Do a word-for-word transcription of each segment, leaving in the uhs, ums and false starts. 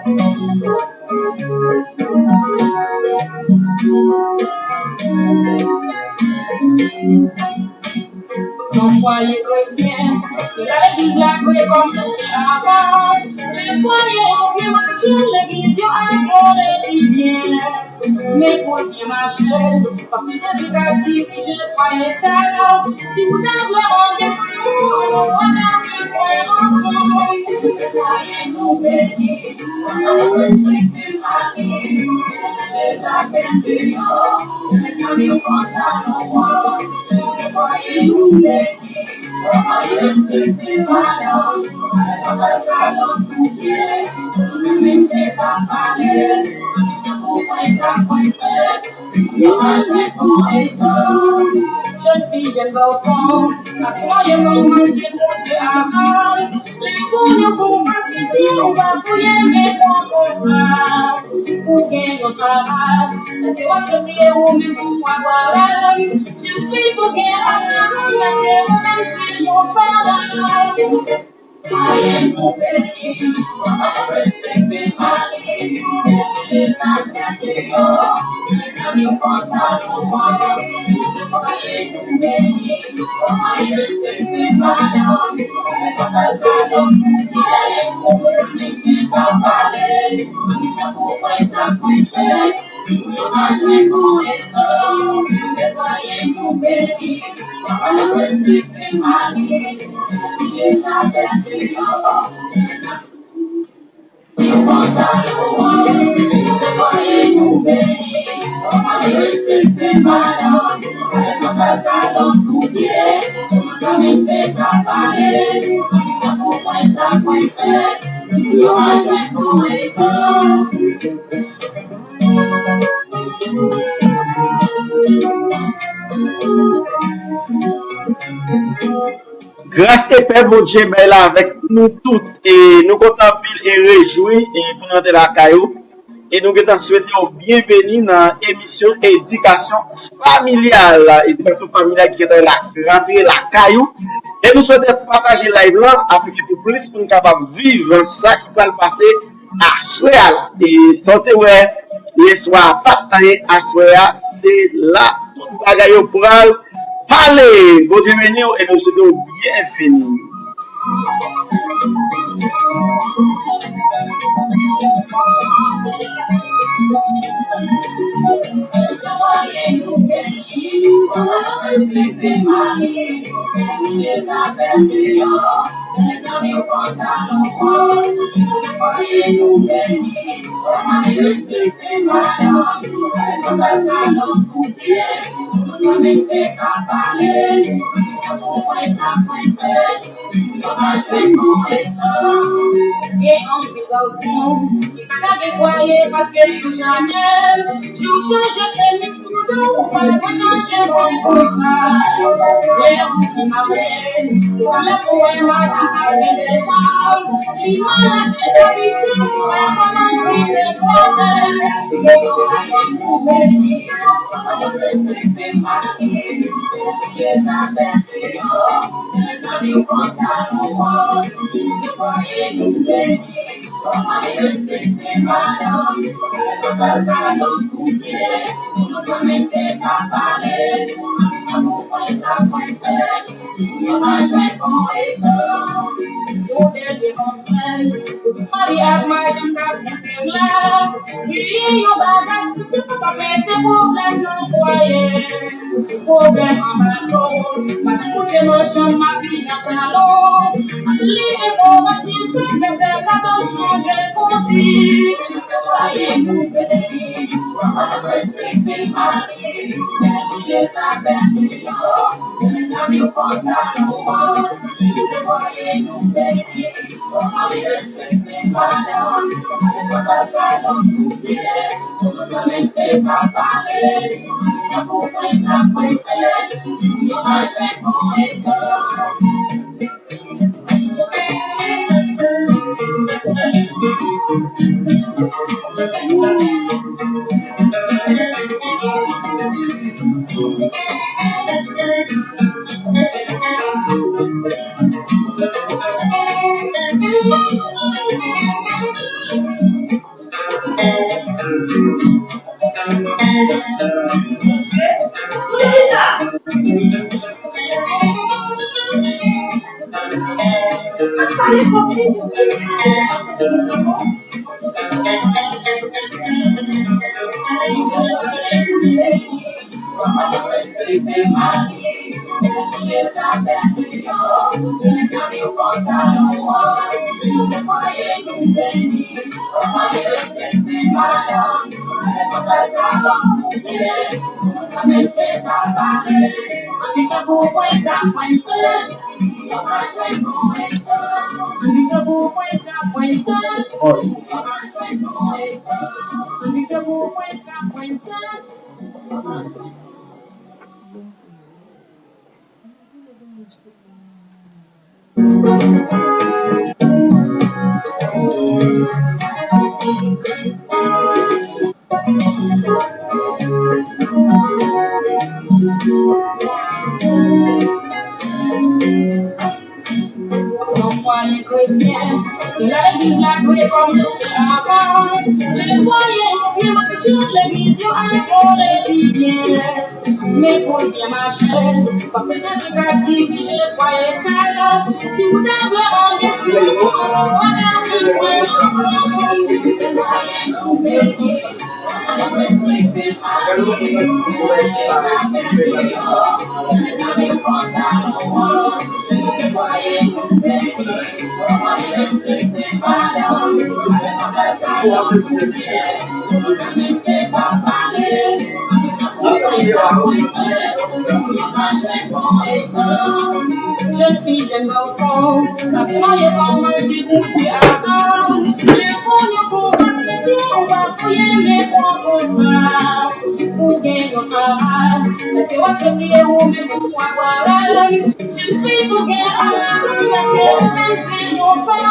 Yon fwaye kretyen, se la legliz la kreye kòm sosyete a pa l. Men fwaye yo byen mache, legliz yo adore li byen. Men pou l byen mache, fòk se Jezi k ap dirije fwaye sa yo. Si nou ta vrèman gen fwaye, nou pa ta gen fwaye ansanm. Fwaye nou beni, nou respekte mari, Jezi ap beni yo. Mezanmi, kontan nou, fwaye nou beni. Jèn fi, jèn gason, pa fwaye kòm mande Bondye avan. Lè Bondye fè w pa kriti, ou pa fouye men pran konsa. Ou gen yon sabat, èske w aksepte ou menm pou w adore l? Jèn fi, ou gen Abraram, èske ou menm se yon sabat? Gras e pè Bondye bay la avèk nou tout. E nou kontan anpil e rejwi e pou n rantre lakay ou. E nou gentan swete w byenveni nan emisyon Edikasyon Familyal. Edikasyon Familyal ki gentan la, rantre lakay ou. E nou swete pataje live lan afin ke pou plis moun kapab viv sa ki pral pase aswè a. E sa w te wè yè swa a pa t anyen, aswè a se la tout bagay yo pral pale. Bondye beni w e nou swete w byenveni. Gen anpil gason ki pa ka gen fwaye paske yo chanèl. Si w chanje chemiz pou nou, ou pa dwe chanje mwen konsa. Lè ou sou mare, ou pa lè pou wè madanm ak bebe sa. Li mal achte chalite, ou wè madanm kriye konsa. Yo pa gen pou beni, yo pa respekte mari. Jezi a beni yo. Mari ak madanm k ap viv la, gen yon bagay ki pa mete pwoblèm nan fwaye. Pwoblèm anba do, m ap koute machann mati nan salon. Li enpwovatif, fè fè kato chanje kondwit. Fwaye nou beni, respekte mari, Jezi a beni yo. Mezanmi, kontan nou, fwaye nou beni. Yon fwaye kretyen, ke legliz la dwe kòmanse avan. Lè fwaye yo byen mache, legliz yo ap vole pi byen. Men pou l byen mache, fòk se Jezi k ap dirije fwaye sa yo. Si w ta vle anyen, w ap ka fè fwaye ansanm. Fwaye nou beni. Jèn fi, jèn gason, n ap mande kòman li pou di atann. Men konnen pou w pa krete, ou pa fouye, men pran konsa. Ou gen yon travay, èske w ap fè priye ou menm pou w ap travay? Jèn fi, ou gen travay, èske ou menm se yon travay?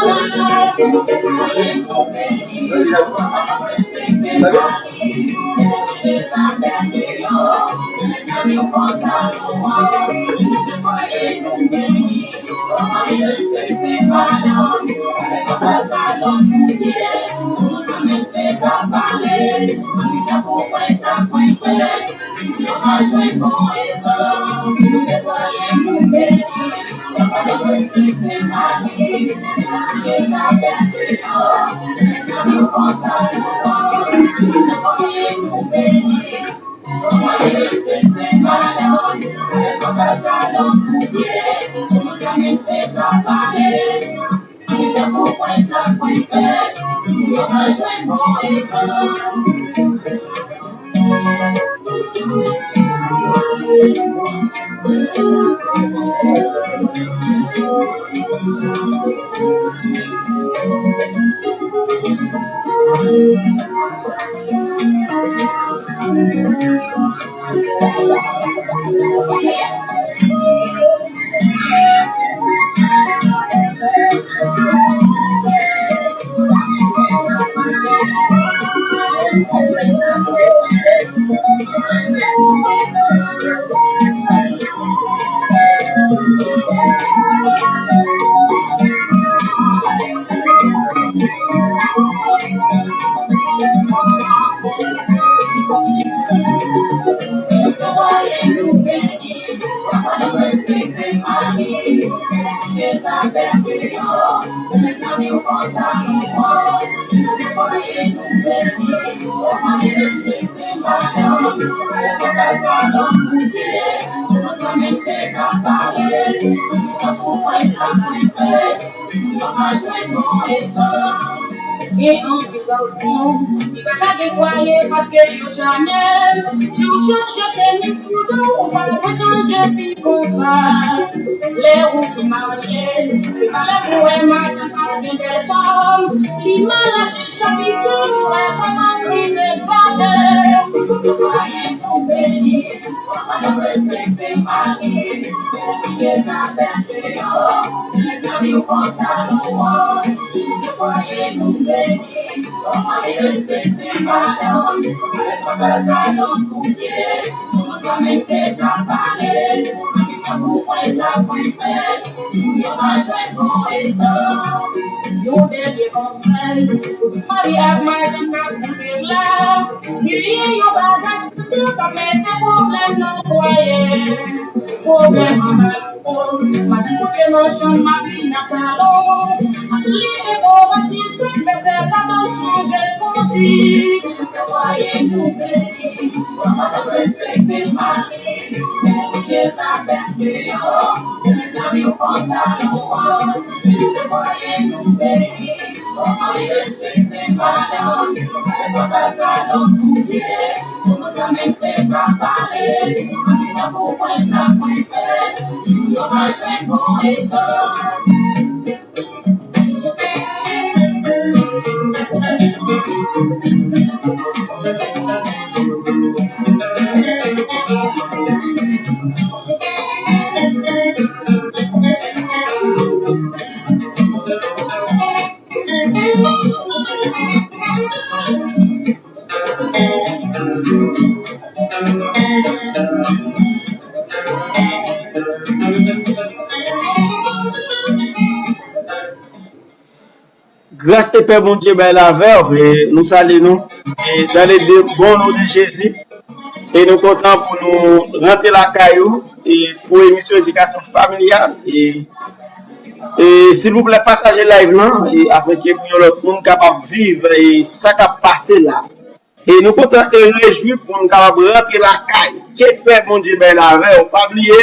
Gen anpil gason ki pa ka gen fwaye paske yo chanèl. Si w chanje chemise pou ou, ou pa dwe chanje fi konsa. Lè ou fin marye, se pa lè pou wè madanm pa gen bèl fòm. Li mal achte chak ki pou wè kòman li se fwaye. Fwaye nou beni. Yon dènye konsèy pou tout mari ak madanm k ap koute la, genyen yon bagay ki ka mete pwoblèm nan fwaye. Pwoblèm anba lakou, m ap koute manchon, m ap vin nan salon. M ap leve pou mwen ti sèk, men fè pa mal chanje kondwi. Fwaye nou beni, papa respekte mari. Gras e pè Bondye bay la avè w, e nou salye nou, e dans le de- bon non de Jezi, e nou kontan pou nou rantre lakay ou, e pou emisyon edikasyon familyal, e, e silvouplè pataje live lan, e afin ke pou yon lòt moun kapab viv, e sa k ap pase la. E nou kontan e rejwi pou nou kapab rantre lakay. Ke pè Bondye bay la avè w. Pa bliye,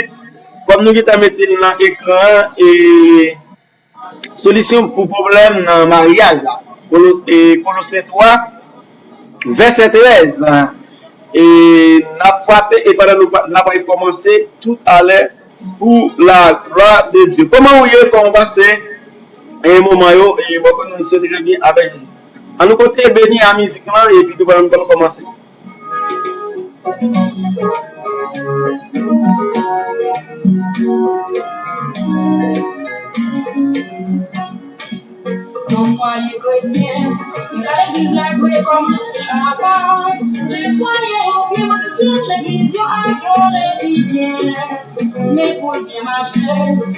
kòm nou gentan mete l nan ekran an, e solisyon pou pwoblèm nan maryaj la. Kolos- e Kolose twa, vèsè trèz. E n ap frape, e pandan nou pa- n ap kòmanse toutalè pou la glwa de Dye. Kòman ou ye? Kòman w pase? E moman yo, e mwen konnen se trè byen avèk nou. An nou kontinye beni a mizik lan, epi tou pandan nou pral kòmanse. Yon fwaye kretyen, se la legliz la dwe kòmanse avan. Lè fwaye yo byen mache, legliz yo adore li byen. Men pou l byen mache,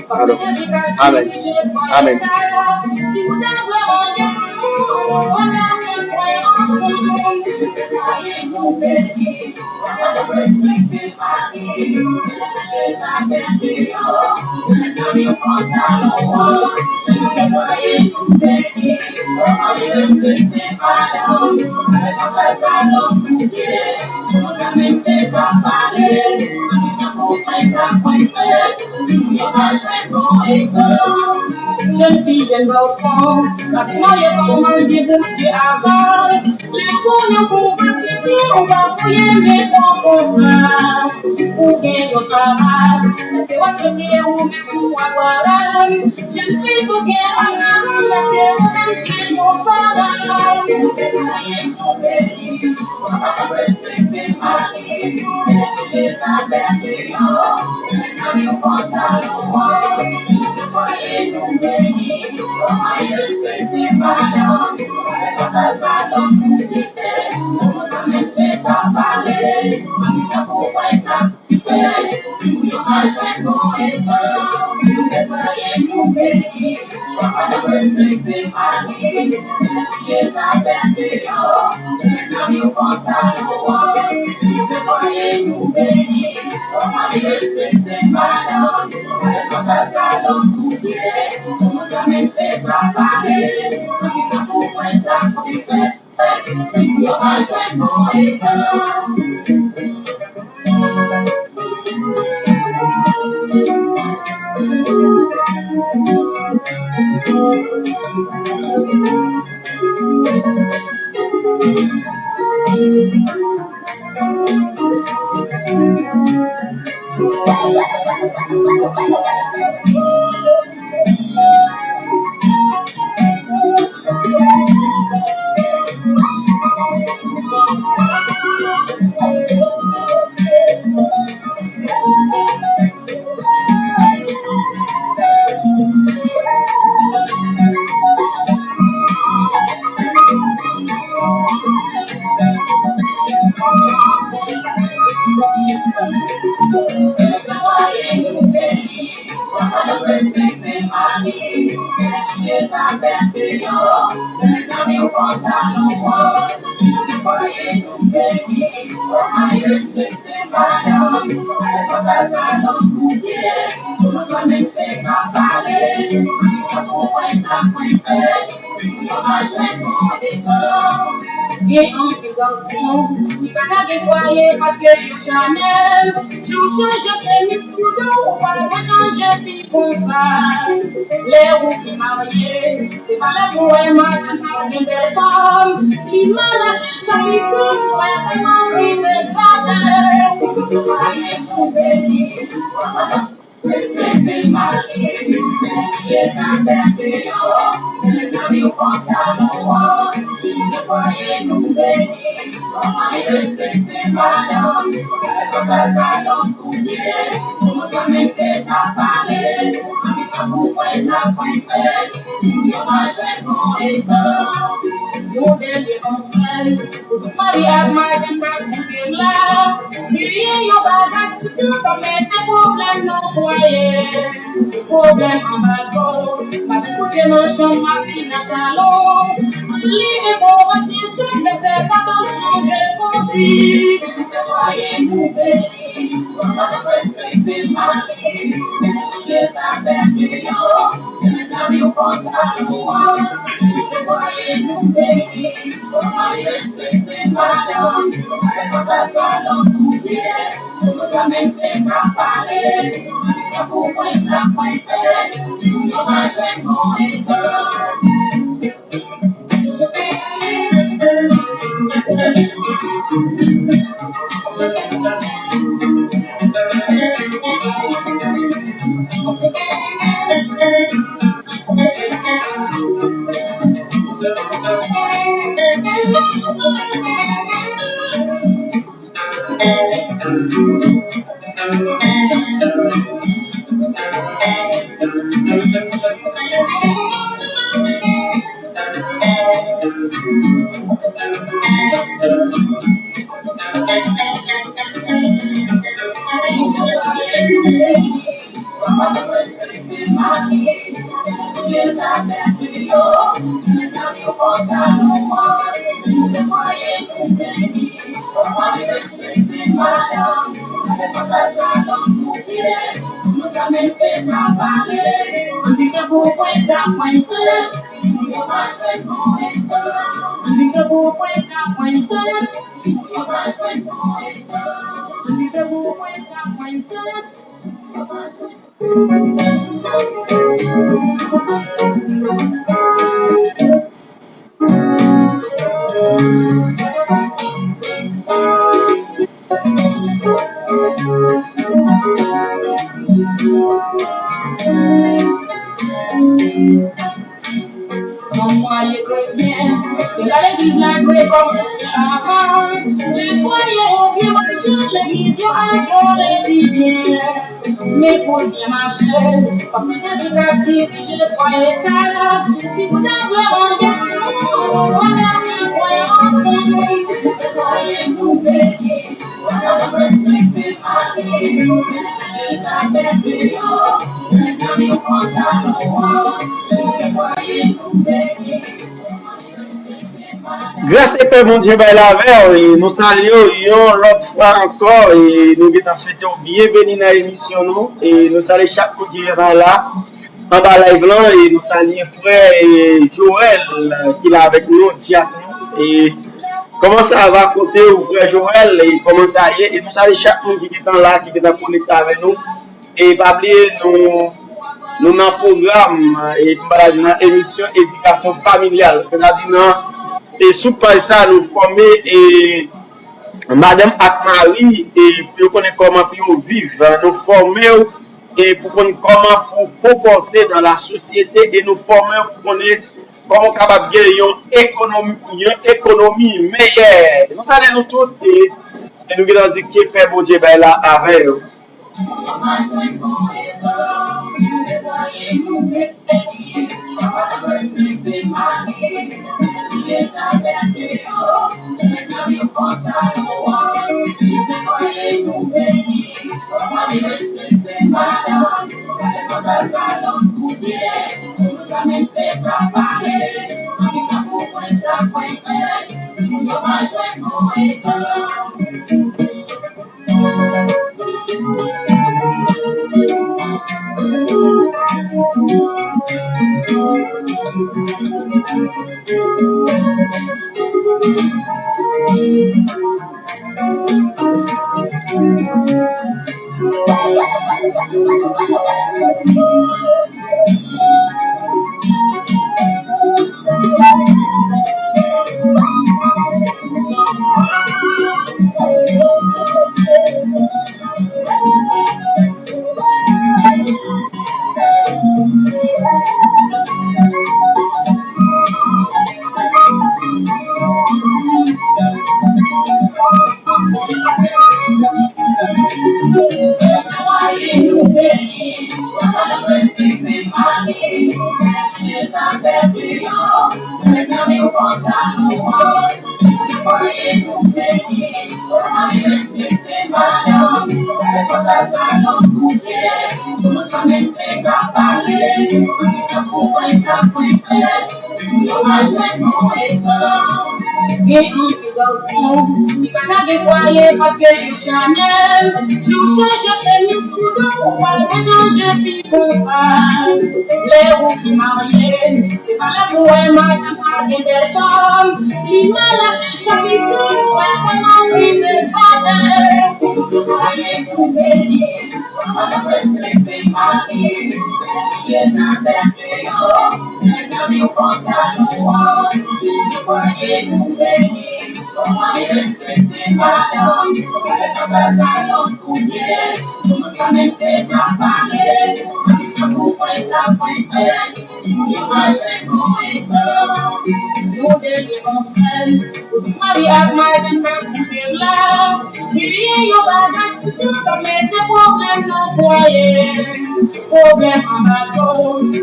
fòk Jezi ka dirije fwaye sa a. Si w ta vle mande pou nou, w ap ka fè fwaye ansanm. Fwaye nou beni. Jèn fi, jèn gason, pa te marye kòman gen Bondye avan. Lè kounye a pou w pa piti, ou pa fouye men kò konsa. Ou gen yon travay, èske w aksepte ou menm ou pa travay? Jèn fi, ou gen angaman, èske ou menm se yon travay? Gen anpil gason ki pa ka gen fwaye paske yo chanèl. Jan w chanje chemise pou yo, ou pa dwe chanje fi konsa. Lè ou fin marye, se pa lè pou wè madanm sa gen bèl fòm. Li mal achicha, li fou, wè kòman li se fòm. Respekte mari, respekte madanm yo. Yon dènye konsèy pou tout mari ak madanm k ap koute m la. Genyen yon bagay ki toujou konn mete pwoblèm nan fwaye. Pwoblèm anba do. Madanm kouche nan chanm, mari nan salon. Li gen gwo vant, li sèk, men fè atansyon de kondwit. Fwaye nou beni. Nan fwaye kretyen, se la legliz la dwe kòmanse avan. Lè fwaye yo byen mache, legliz yo adore pi byen. Men pou l byen mache, fòk se Jezi k ap dirije fwaye sa a. Si pou ta vle Bondye, nou pa ta ka kwè ansanm. Fwaye nou beni. Gras e pè Bondye bay la avè w, e nou salye w yon lòt fwa ankò, e nou gentan swete w byenveni nan emisyon nou, e nou salye chak moun ki gentan la anba live lan, e nou salye frè, e, Joël, e, ki la avèk nou, dyak nou, e, kòman sa va kote w, frè Joël, e, kòman sa ye, e nou salye chak moun ki gentan la, ki gentan konekte avè nou, e, pa bliye, nou, nou nan pwogram, e, m pa ta di nan emisyon edikasyon familyal, sètadi nan, e, sou paj sa, nou fòme, e, madanm ak mari, e, pou yo konnen kòman pou yo viv, nou fòme w, e, pou konn kòman pou konpòte dans la société, e nou fòme w pou konnen kòman w kapab gen yon ekonomi, yon ekonomi meyè. Nou salye nou tout, e, e nou gentan di ke pè Bondye bay la avè w. Gen anpil gason ki pa ka gen fwaye paske yo chanèl. Si w chanje fè yon foudo, ou pral wè chanje fi konsa. Lè ou fin marye, se pa la pou wè madanm pa gen bèl fòm. Li mal achte chak ki pou wè kòman li se fòtèy. Ou fwaye pou beni. Nou deje konsèy pou tout mari ak madanm k ap koute la. Bliye yon bagay, tout ap mete pwoblèm nan fwaye. Pwoblèm anba do,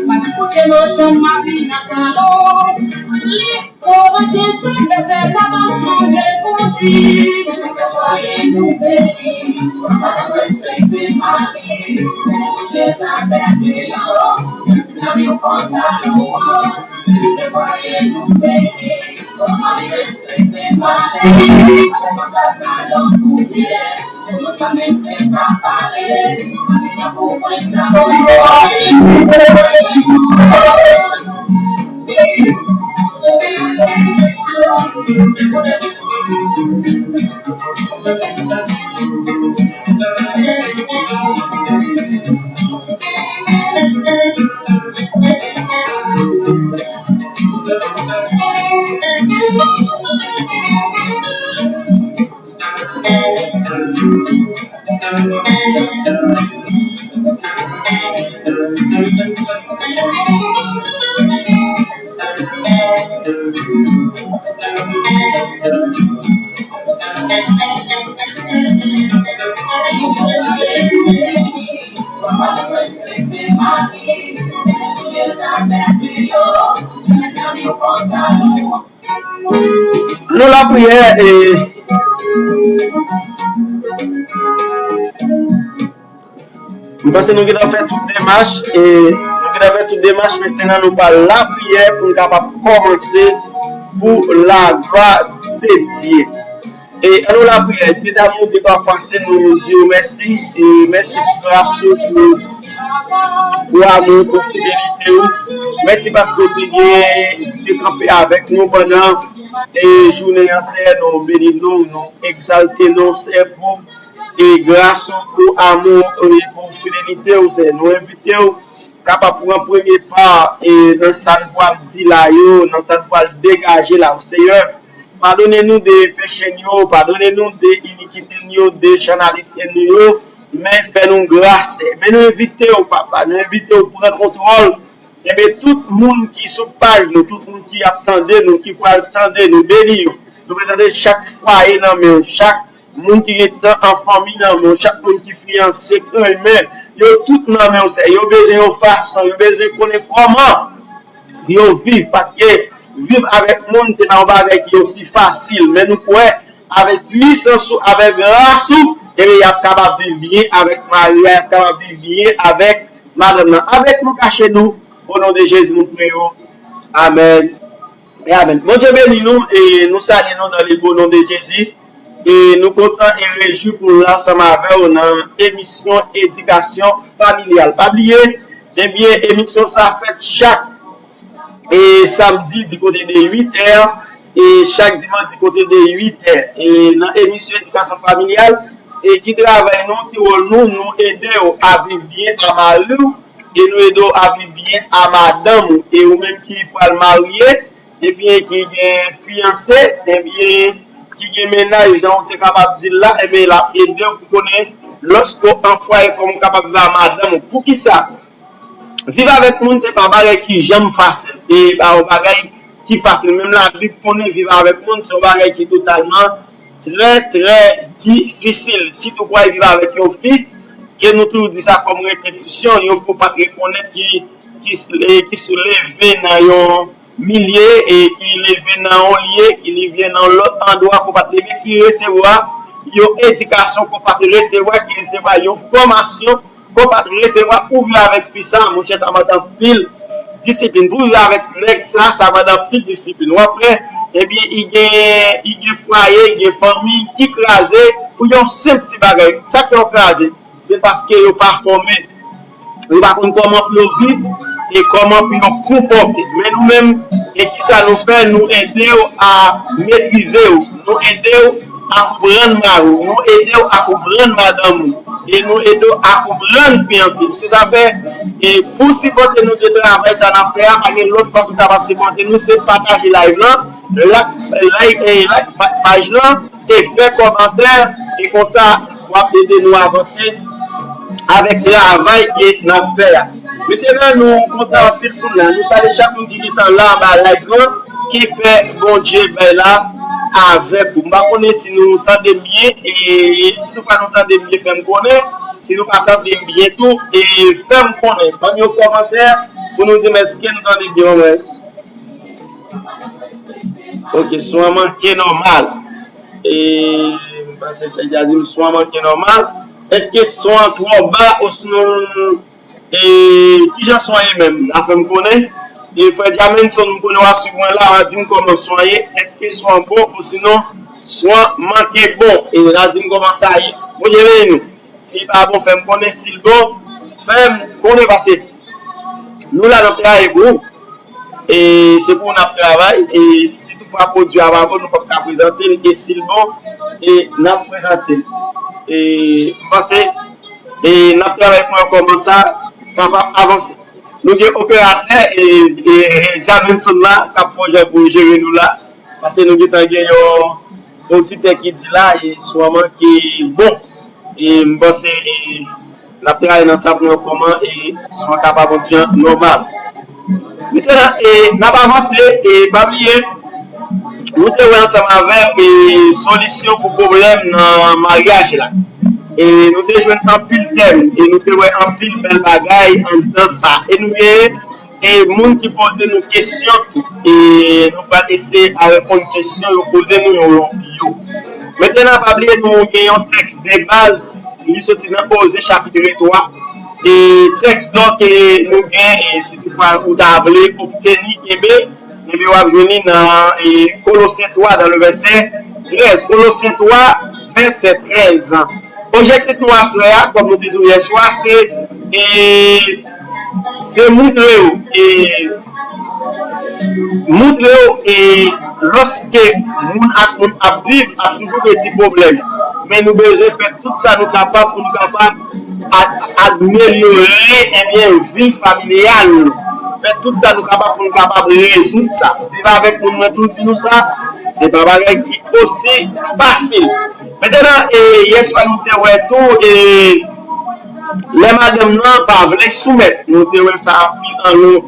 pa t koute machann mari nan salon. Li pwovokatè, fè madanm chanje kondwit. Fwaye nou beni, pa respekte mari. Jezabèl deyò, nan yon pantalon. Nou lapriyè, e, m panse nou gentan fè tout demach, e, nou gentan fè tout demach, mentnan nou pral lapriyè pou n kapab kòmanse pou la glwa de Dye. E ann nou lapriyè, Dye damou, Dye pa fwansè, nou di w mèsi. E mèsi pou gras ou, pou, pou amou, pou fidelite w. Mèsi paske w te gen, te kanpe avèk nou pandan, e, jounen an, Seyè, nou beni non w, nou egzalte non w, Seyè, pou, e, gras ou, pou amou, e, pou fidelite w, Seyè. Nou envite w kapab pran premye pa, e, nan sa n pral di la yo, nan sa n pral degaje la yo. Seyè, padone nou de peche n yo, padone nou de inikite n yo, de chanalite n yo, men fè nou gras. Men nou envite w, Papa, nou envite w pran kontwòl. Enben, tout moun ki sou paj nou, tout moun ki ap tande nou, ki pral tande nou, beni yo. Nou prezante chak fwaye nan men w, chak moun ki gen tan an fanmi nan men w, chak moun ki fiyanse, k renmen, yo tout nan men w, Seyè. Yo bezwen yon fason, yo bezwen konnen kòman yo viv, paske viv avèk moun, se pa yon bagay ki osi fasil, men nou kwè, avèk pwisans ou, avèk gras ou, ebyen, y ap kapab viv byen avèk mari a, y ap kapab viv byen avèk madanm nan. Avèk nou, kache nou, o non de Jezi, nou priye w. Amèn. E amèn. Bondye beni nou e nou salye nou nan le beau nom de Jésus. E nou kontan e rejwi pou nou la ansanm avè w nan emisyon edikasyon familyal. Pa bliye, ebyen, emisyon sa fèt chak e samdi di kote de uit è, e chak dimanch di kote de uit è. E nan emisyon edikasyon familyal, e ki travay nou, ki wòl nou, nou ede w a viv byen a mari w, e nou ede w a viv byen a madanm ou. E ou menm ki pral marye, ebyen, ki gen fiyanse, ebyen, ki gen mennaj, jan w te kapab di l la, ebyen, l ap ede w pou konnen lòske w an fwaye kòman w kapab viv a madanm ou. Poukisa? Viv avèk moun, se pa bagay ki janm fasil. E pa yon bagay ki fasil. Menm Labib konnen viv avèk moun, se yon bagay ki totalman trè, trè difisil. Sitou pou w al viv avèk yon fi, ke nou toujou di sa kòm repetisyon, yon fi w pa t rekonèt ki, ki, ki souleve nan yon, milye e ki leve nan yon lye, ki leve nan lòt andwa ke w pa t leve, ki resevwa yon edikasyon ke w pa t resevwa, ki resevwa yon fòmasyon ke w pa t resevwa pou viv avèk fi sa, monchè, sa mande anpil disiplin. Pou viv avèk nèg sa, sa mande anpil disiplin. W ap wè, ebyen, li gen, li gen fwaye, li gen fanmi ki kraze pou yon senp ti bagay. Sa k fè yo kraze? Se paske yo pa fòme. Yo pa konn kòman pou yo viv e kòman pou yo konpòte. Men nou menm, e kisa nou fè? Nou ede w a metrize w. Nou ede w a konprann mari w. Nou ede w a konprann madanm ou. E nou ede w a konprann fiyanse w. Se sa fè, e pou sipòte nou de travay sa n ap fè a, pa gen lòt fason w kapab sipòte nou, se pataje live lan, like, like, e like pa- paj lan, e fè kòmantè, e konsa w ap ede nou avanse avèk travay ke n ap fè a. Mete nan nou kontan anpil moun la. Nou salye chak moun ki gentan la anba live lan, ki fè Bondye bay la avèk ou. M pa konnen si nou tande m byen, e si nou pa nou tande m byen, fè m konnen. Si nou pa tande m byen tou, e fè m konnen. Ban m yon kòmantè pou nou di m èske nou tande byen, omwen. Ok, son an manke nòmal. E, m panse Sèdja di m son an manke nòmal. Èske son an twò ba, osinon, e, kijan son an ye menm? La fè m konnen. E frè Jamenson, m konnen w ap swiv mwen la, w a di m kòman son an ye. Èske son an bon, osinon son an manke bon? E la di m kòman sa ye. Bondye beni nou. Si li pa bon, fè m konnen. Si l bon, fè m konnen, paske nou la, n ap travay pou ou. E se pou n ap travay. E si toutfwa pwodui a pa bon, nou p ap ka prezante l. E si l bon, e n ap prezante l. E m panse, e n ap travay pou ankò, men sa kapab avanse. Nou gen operatè, e, e, e Javinson la, k ap fè jan pou jere nou la. Paske nou gentan gen yon oditè ki di la, e son an manke bon. E m panse, e, n ap travay nan sa pou nou wè kòman, e, son an kapab vin nòmal. Mentnan, e, n ap avanse, e pa bliye, nou te wè ansanm avè, e, solisyon pou pwoblèm nan maryaj la. E nou te jwenn anpil tèm, e nou te wè anpil bèl bagay anndan sa. E nou gen e moun ki poze nou kesyon tou. E nou pral eseye a reponn kesyon yo poze nou yo. Mentnan, pa bliye nou gen yon tèks de baz, li soti nan Oze chapit twa. E tèks donk, e nou gen, e si toutfwa ou ta vle obteni, kenbe, ebyen w ap jwenn li nan, e, Kolosyen twa, dans le verset treize. Kolosyen twa, vèsè trèz. Objektif nou aswè a, kòm nou te di w yè swa, se, e, se montre yo, e, montre yo, e, lòske moun ak moun ap viv, ap toujou gen ti pwoblèm. Men nou bezwen fè tout sa nou kapab pou nou kapab a-, amelyore, ebyen, vi familyal nou. Fè tout sa nou kapab pou nou kapab rezoud sa. Viv avèk moun, mwen toujou di nou sa, se pa bagay ki osi fasil. Mentnan, e, yè swa nou te wè tou, e, lè madanm nan pa vle soumèt, nou te wè sa anpil an nou.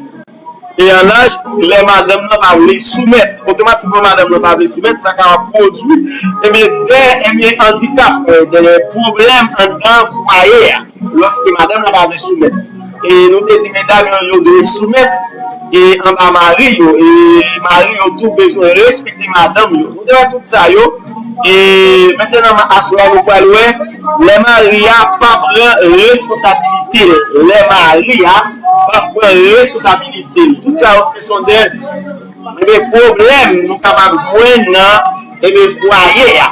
E an laj, lè madanm nan pa vle soumèt, otomatikman madanm nan pa vle soumèt, sa kapab pwodui, ebyen, dè, ebyen, andikap, e, dè pwoblèm anndan fwaye a. Lòske madanm nan pa vle soumèt. E nou te di medam yo, yo dwe soumèt, e anba mari yo. E mari yo tou bezwen respekte madanm yo. Nou te wè tout sa yo. E mentnan, aswè a, nou pral wè lè mari a pa pran responsabilite l. Lè mari a pa pran responsabilite l. Tout sa yo, se son de, ebyen, pwoblèm nou kapab jwenn nan, ebyen, fwaye a.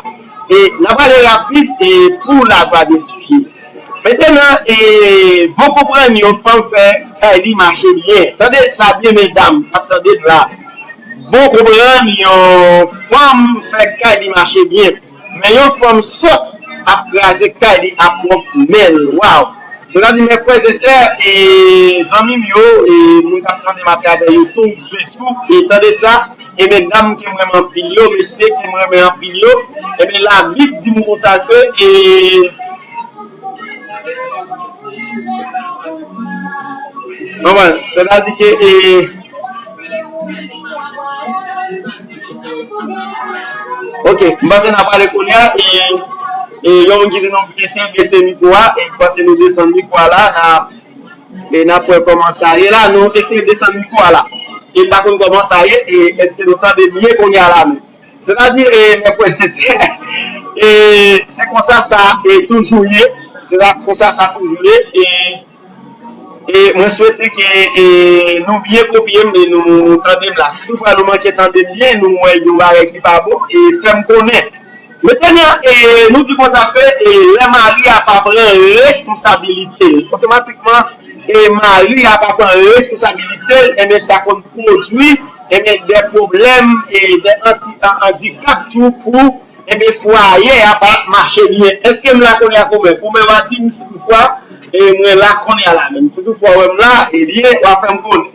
E n ap pale rapid, e pou laglwa de Dye. Mentnan, e, bon konprann yon fanm fè kay li mache byen. Tande sa byen, medam k ap tande n la. Bon konprann yon fanm fè kay li mache byen. Men yon fanm sòt ap kraze kay li a pwòp men l. Waw! Sètadi, mes frères et sœurs, e zanmi m yo, e moun k ap tande m atravè YouTube, Facebook, e tande sa, e medam ke m renmen anpil yo, mesye ke m renmen anpil yo, ebyen, Labib di m konsa ke, e, Konprann? Sètadi ke, e, ok, m panse n a pale kounye a, e, e, yon moun ki di nou eseye bese mikwo a, e m panse nou desann mikwo a la, n a, e n ap wè kòman sa ye la, nou eseye desann mikwo a la. E m pa konn kòman sa ye, e èske nou tande m byen kounye a la menm? Sètadi, e, mè frè e sè, e, se konsa sa, e, toujou ye, se la, konsa sa toujou ye, e, e mwen swete ke, e, nou byen kopye m e nou tande m la. Si toutfwa nou manke tande m byen, nou wè yon bagay ki pa bon, e fè m konnen. Mentnan, e, nou di konsa ke, e, lè mari a pa pran responsabilite l, otomatikman, e, mari a pa pran responsabilite l, enben sa konn pwodui, enben, de pwoblèm, e, de anti, an, andikap tou pou, enben, fwaye a pa mache byen. Èske m la kounye a, kòmè? Kòmè w a di m si toutfwa, e, mwen la kounye a la menm. Si toutfwa w wè m la, ebyen, w a fè m konnen.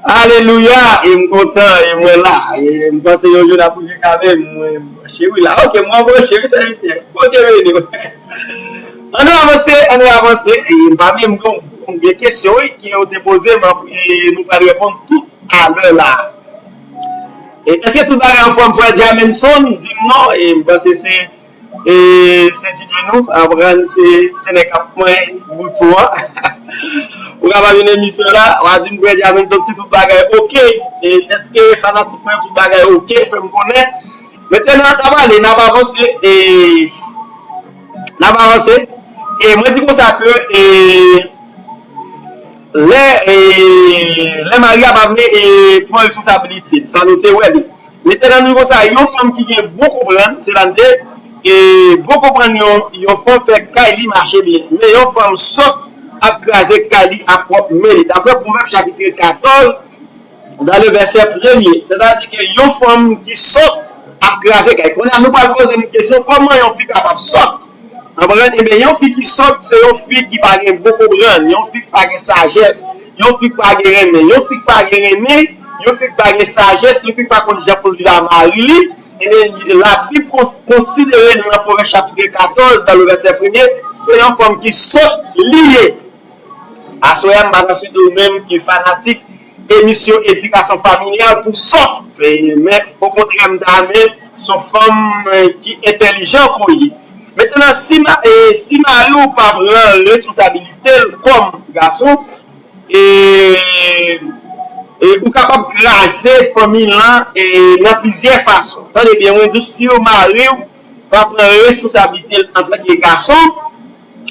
Alelouya! E m kontan, e mwen la. E m panse yon jou n ap rive kanmenm. Mwen branche wi la. Ok, mwen branche wi, sèvitè. Bondye beni w. Ann nou avanse, ann nou avanse. E m pa menm gen yon kesyon wi, ke yo te poze m, e nou pral reponn tout alè la. E èske tout bagay anfòm, frè Jameson? Di m non, e m panse se E se DJ nou, aprann se, se nèg k ap manyen bouton an. Ou kapab vin emisyon la, w a di m frè Jameson si tout bagay oke. E èske fanatik mwen tout bagay oke, fè m konnen. Mentnan, n ap ale, n ap avanse, e n ap avanse. E mwen di konsa ke, e, lè, e, lè mari a pa vle, e, pran responsabilite, sa nou te wè li. Mentnan nou konsa, yon fanm ki gen bon konprann, se la m te, e, bon konprann yon, yon fanm fè kay li mache byen. Men yon fanm sòt ap kraze kay li ak pwòp men li. Daprè Pwovèb chapit katòz, dans le verset premier, sètadi ke yon fanm ki sòt ap kraze kay. Kounye a nou pral poze nou kesyon, kòman yon fi kapab sòt? Konprann? Ebyen, yon fi ki sòt, se yon fi ki pa gen bon konprann, yon fi ki pa gen sajès, yon fi ki pa gen renmen, yon fi ki pa gen renmen, yon fi ki pa gen sajès, yon fi ki pa konn jan pou l viv a mari li. Ebyen, Labib kon-, konsidere l nan Pwovèb chapit katòz, dans le verset premier, se yon fanm ki sòt li ye. Aswè a, m pa nan site ou menm ki fanatik emisyon edikasyon familyal pou sòt. E, men, okontrè, m ta renmen se yon fanm, e, ki entèlijan ke w ye. Mentnan, si ma-, e, si mari w pa pran responsabilite l kòm gason, e, e, ou kapab kraze fanmi lan, e, nan plizyè fason. Tande byen, mwen di w, si w mari w pa pran responsabilite l antanke gason,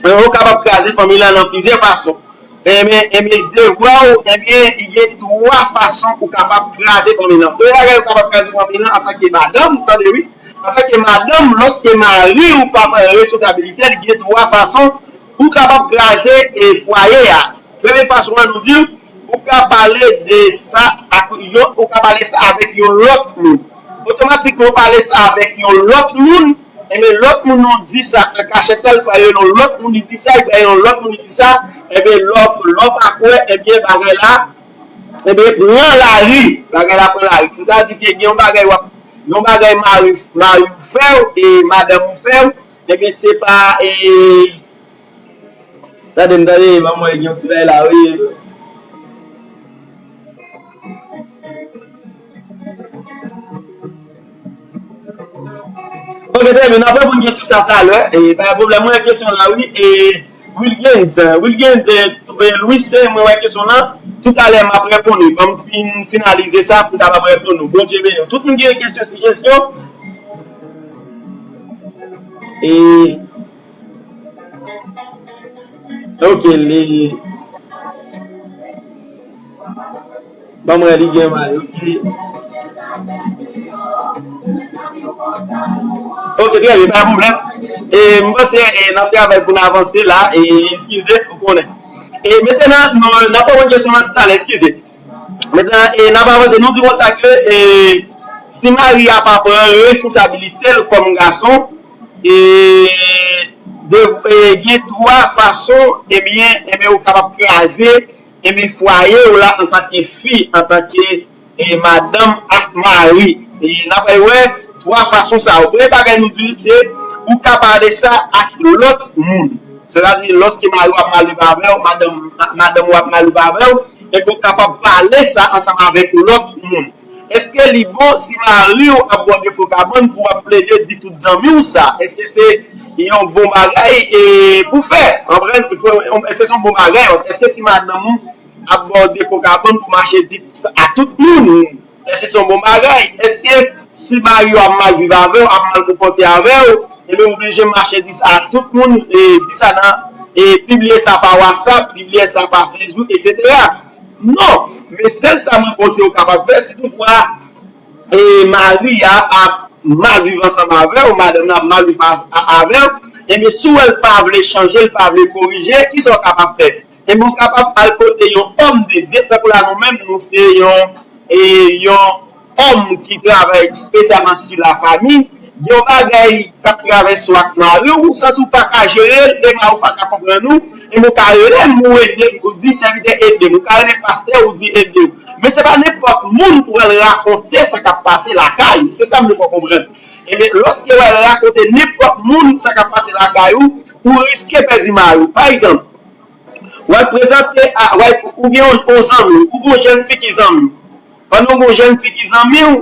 e, ou kapab kraze fanmi lan nan plizyè fason. Ebyen, ebyen, devwa w, ebyen, gen twa fason ou kapab kraze fanmi lan. Premye bagay ou kapab kraze fanmi lan antanke madanm, tande wi. Antanke madanm, lòske mari w pa pran responsabilite l, gen twa fason ou kapab kraze, e, fwaye a. Premye fason an, nou di, ou ka pale de sa ak yon, ou ka pale sa avèk yon lòt moun. Otomatikman, ou pale sa avèk yon lòt moun, ebyen, lòt moun nan di sa an kachèt la, li pral rele yon lòt moun, li di sa, li pral rele yon lòt moun, li di sa, ebyen, lè w, lè w pa kwè, ebyen, bagay la, ebyen, pran lari, bagay la pran lari. Sètadi ke gen yon bagay w ap, yon bagay mari, mari w fè w, e madanm ou fè w, ebyen, se pa, e, Tande m, tande, ban mwen gen yon ti bagay la, wi. Ok, trè byen, n ap reponn kesyon sa talè. E, pa gen pwoblèm, mwen kesyon la, wi. E, Wilgens, Wilgens, e, Louis, mwen wè kesyon la. Toutalè, m ap reponn li. Ban m fin finalize sa pou m kapab reponn ou. Bondye beni w. Tout moun ki gen kesyon, sijesyon. E, Ok, li. Ban mwen li gen mal, ok. Ok, trè byen, pa pwoblèm. E, m panse, e, n ap travay pou n avanse la, e, eskize, ou konnen. E, mentnan, nou, n ap reponn kesyon an toutalè, eskize. Mentnan, e, n ap avanse, nou di konsa ke, e, si mari a pa pran responsabilite l kòm gason, e, de, e, gen twa fason, ebyen, ebyen, ou kapab kraze, ebyen, fwaye w la antanke fi, antanke, e, madanm ak mari. E, n ap wè twa fason sa yo. Premye bagay nou di, se ou ka pale sa ak lòt moun. Sètadi, lòske mari w ap malelve avè w, madanm, madanm ou ap malelve avè w, ebyen, ou kapab pale sa ansanm avèk lòt moun. Èske li bon si mari w ap bwè defo kabann pou w ap plede di tout zanmi w sa? Èske se yon bon bagay, e, pou fè? Anpren, èske se yon bon bagay? Èske si madanm ou, ap ba w defo kabann pou mache di a tout moun. Èske se yon bon bagay? Èske si mari w ap mal viv avè w, ap mal konpòte avè w, ebyen ou oblije mache di sa a tout moun, e, di sa nan, e, pibliye sa pa WhatsApp, pibliye sa pa Facebook, etsetera. Non, men sèl sa mwen panse ou kapab fè, si toutfwa e mari a ap mal viv ansanm avè w, madanm nan ap mal viv a- a- avè w, ebyen si w wè l pa vle chanje, l pa vle korije, kisa w kapab fè? Ebyen ou kapab al kote yon òm de Dye, tankou la nou menm nou se yon e yon òm ki travay espesyalman sou lafanmi, gen yon bagay k ap travèse w ak mari w, ou santi w pa ka jere l, e mari w pa ka konprann ou, ebyen ou ka rele m, ou ede m, ou di sèvitè ede m, ou ka rele pastè, ou di ede m. Men se pa nenpòt moun pou w al rakonte sa k ap pase lakay ou. Se sa m vle fè w konprann. Ebyen, lòske w al rakonte nenpòt moun sa k ap pase lakay ou, ou riske pèdi mari w. Pa egzanp, w al prezante a, w al, ou gen yon, yon zanmi w, ou gen yon jèn fi ki zanmi w. Pandan w gen yon jèn fi ki zanmi w,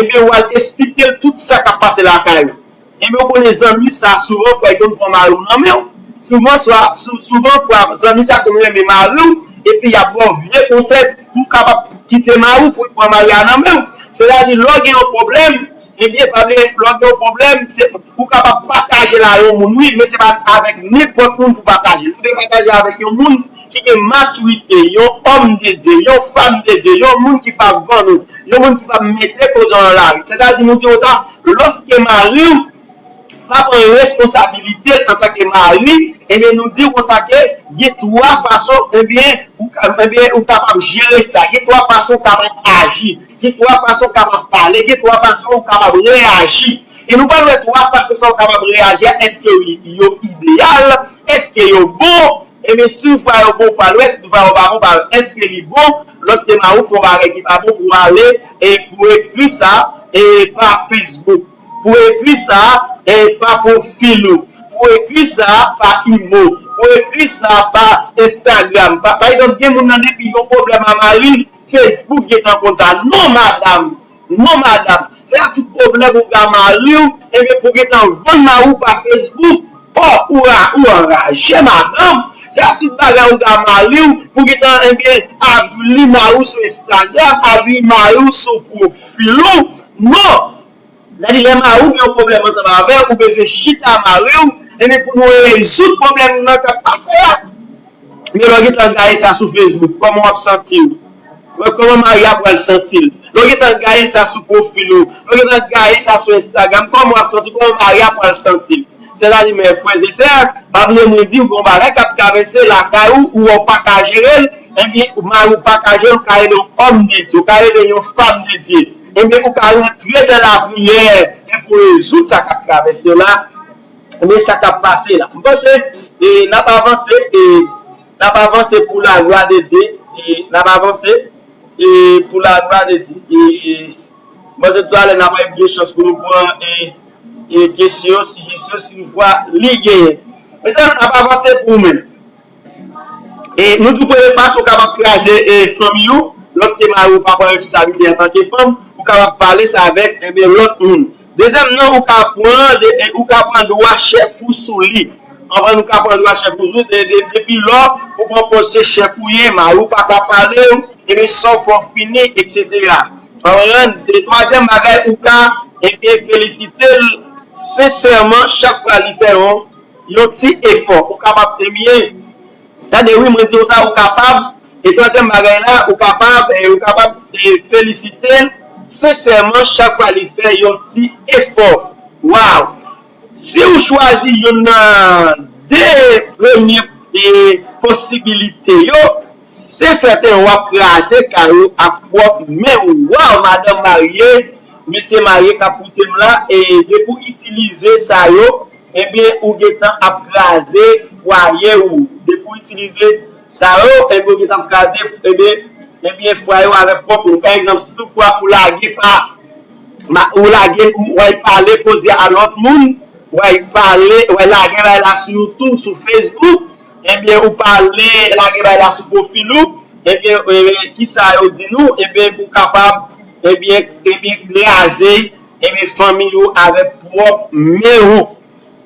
ebyen, w al esplike l tout sa k ap pase lakay ou. Ebyen, ou konnen zanmi sa, souvan fwa, li konn pran mari w nan men w. Souvan, swa, sou, souvan fwa, zanmi sa konn renmen mari w, epi y ap ba w vye konsèy pou w kapab kite mari w pou l pran mari a nan men w. Sètadi, lè w gen yon pwoblèm, ebyen, pa bliye, lè w gen yon pwoblèm, se pou w kapab pataje l a yon moun, wi, men se pa avèk nenpòt moun pou pataje l. Ou te pataje avèk yon moun ki gen matirite, yon òm de Dye, yon fanm de Dye, yon moun ki p ap vann ou, yon moun ki p ap mete koze w nan lari. Sètadi, nou di konsa, lòske mari w pa pran responsabilite l antanke mari, ebyen, nou di konsa ke gen twa fason, ebyen, ou ka, ebyen, ou kapab jere sa. Gen twa fason ou kapab aji. Gen twa fason ou kapab pale. Gen twa fason ou kapab reyaji. E nou pral wè twa fason sa ou kapab reyaji a. Èske yo, yo ideyal? Èske yo bon? Ebyen, si w fwa yo bon, ou pral wè. Si w fwa yo pa bon, ou pral wè. Èske li bon? Lòske mari w fè yon bagay ki pa bon, pou w ale e pou w ekri sa e pa Facebook. Pou w ekri sa e pa pwofil ou. Pou w ekri sa pa imo. Pou w ekri sa pa Instagram. Pa, pa egzanp, gen moun nan depi yon pwoblèm a mari l, Facebook gentan konn sa. Non, madanm. Non, madanm. Se a tout pwoblèm ou gen a mari w, ebyen, pou gentan vann mari w pa Facebook. Oh, ou ra, ou anraje, madanm. Se a tout bagay ou gen a mari w, pou gentan, ebyen, avili mari w sou Instagram, avili mari w sou pwofil ou. Non. Sètadi, lè mari w gen yon pwoblèm ansanm avè w, ou bezwen chita mari w, ebyen, pou nou rezoud pwoblèm nan k ap pase a. Men lè w gentan gaye sa sou Facebook, kòman w ap santi w? Kòman mari a pral santi l? Lè w gentan gaye sa sou pwofil ou, lè w gentan gaye sa sou Instagram, kòman w ap santi w? Kòman mari a pral santi l? Sètadi, men frè e sè, pa bliye mwen di w, gen yon bagay k ap travèse lakay ou, ou wè w pa ka jere l, ebyen, mari w pa ka jere l, ou ka rele yon òm de Dye, ou ka rele yon fanm de Dye. Ebyen, ou ka rantre nan lapriyè, e pou rezoud sa k ap travèse w la, ebyen, sa k ap pase la. M panse, e, n ap avanse, e, n ap avanse pou laglwa de Dye, e, n ap avanse, e, pou laglwa de Dye, e, e, m panse talè n ap gen chans pou nou pran, e, e, kesyon, sijesyon, si toutfwa li genyen. Mezanmi, n ap avanse pou ou menm. E nou di w premye fason w kapab kraze, e, fanmi w, lòske mari w pa pran responsablite antanke fanm, ou kapab pale sa avèk, ebyen, lòt moun. Dezyèm nan, ou ka pran, de, e, ou ka pran dwa chèf ou sou li. Konprann, ou ka pran dwa chèf ou sou li, de, de, depi lò ou pran pòz se chèf ou ye, mari w pa ka pale w, ebyen, sa w fè w fini, etsetera. Konprann? E twazyèm bagay, ou ka, ebyen, felisite l sensèman chak fwa li fè yon, yon ti efò. Ou kapab, ebyen, tande wi, mwen di w sa, ou kapab, e twazyèm bagay la, ou kapab, e, ou kapab, e, felisite l sensèman chak fwa li fè yon ti efò. Waw! Si w chwazi youn nan de premye, e, posibilite yo, se sèten w ap kraze kay ou ak pwòp men w. Waw, madanm marye, mesye marye k ap koute m la, e depi w itilize sa yo, ebyen, ou gentan ap kraze fwaye w. Depi w itilize sa yo, ebyen, ou gentan ap kraze, ebyen, ebyen, fwaye w avèk pwòp men w. Pa egzanp, si toutfwa ou lage pa, ma- ou lage, ou, w al pale koze a lòt moun, w al pale, w al lage bay la sou YouTube, sou Facebook, ebyen, ou pale, lage bay la sou pwofil ou, ebyen, e, kisa yo di nou, ebyen, ou kapab, ebyen, ebyen, kraze, ebyen, fanmi ou avèk pwòp men ou.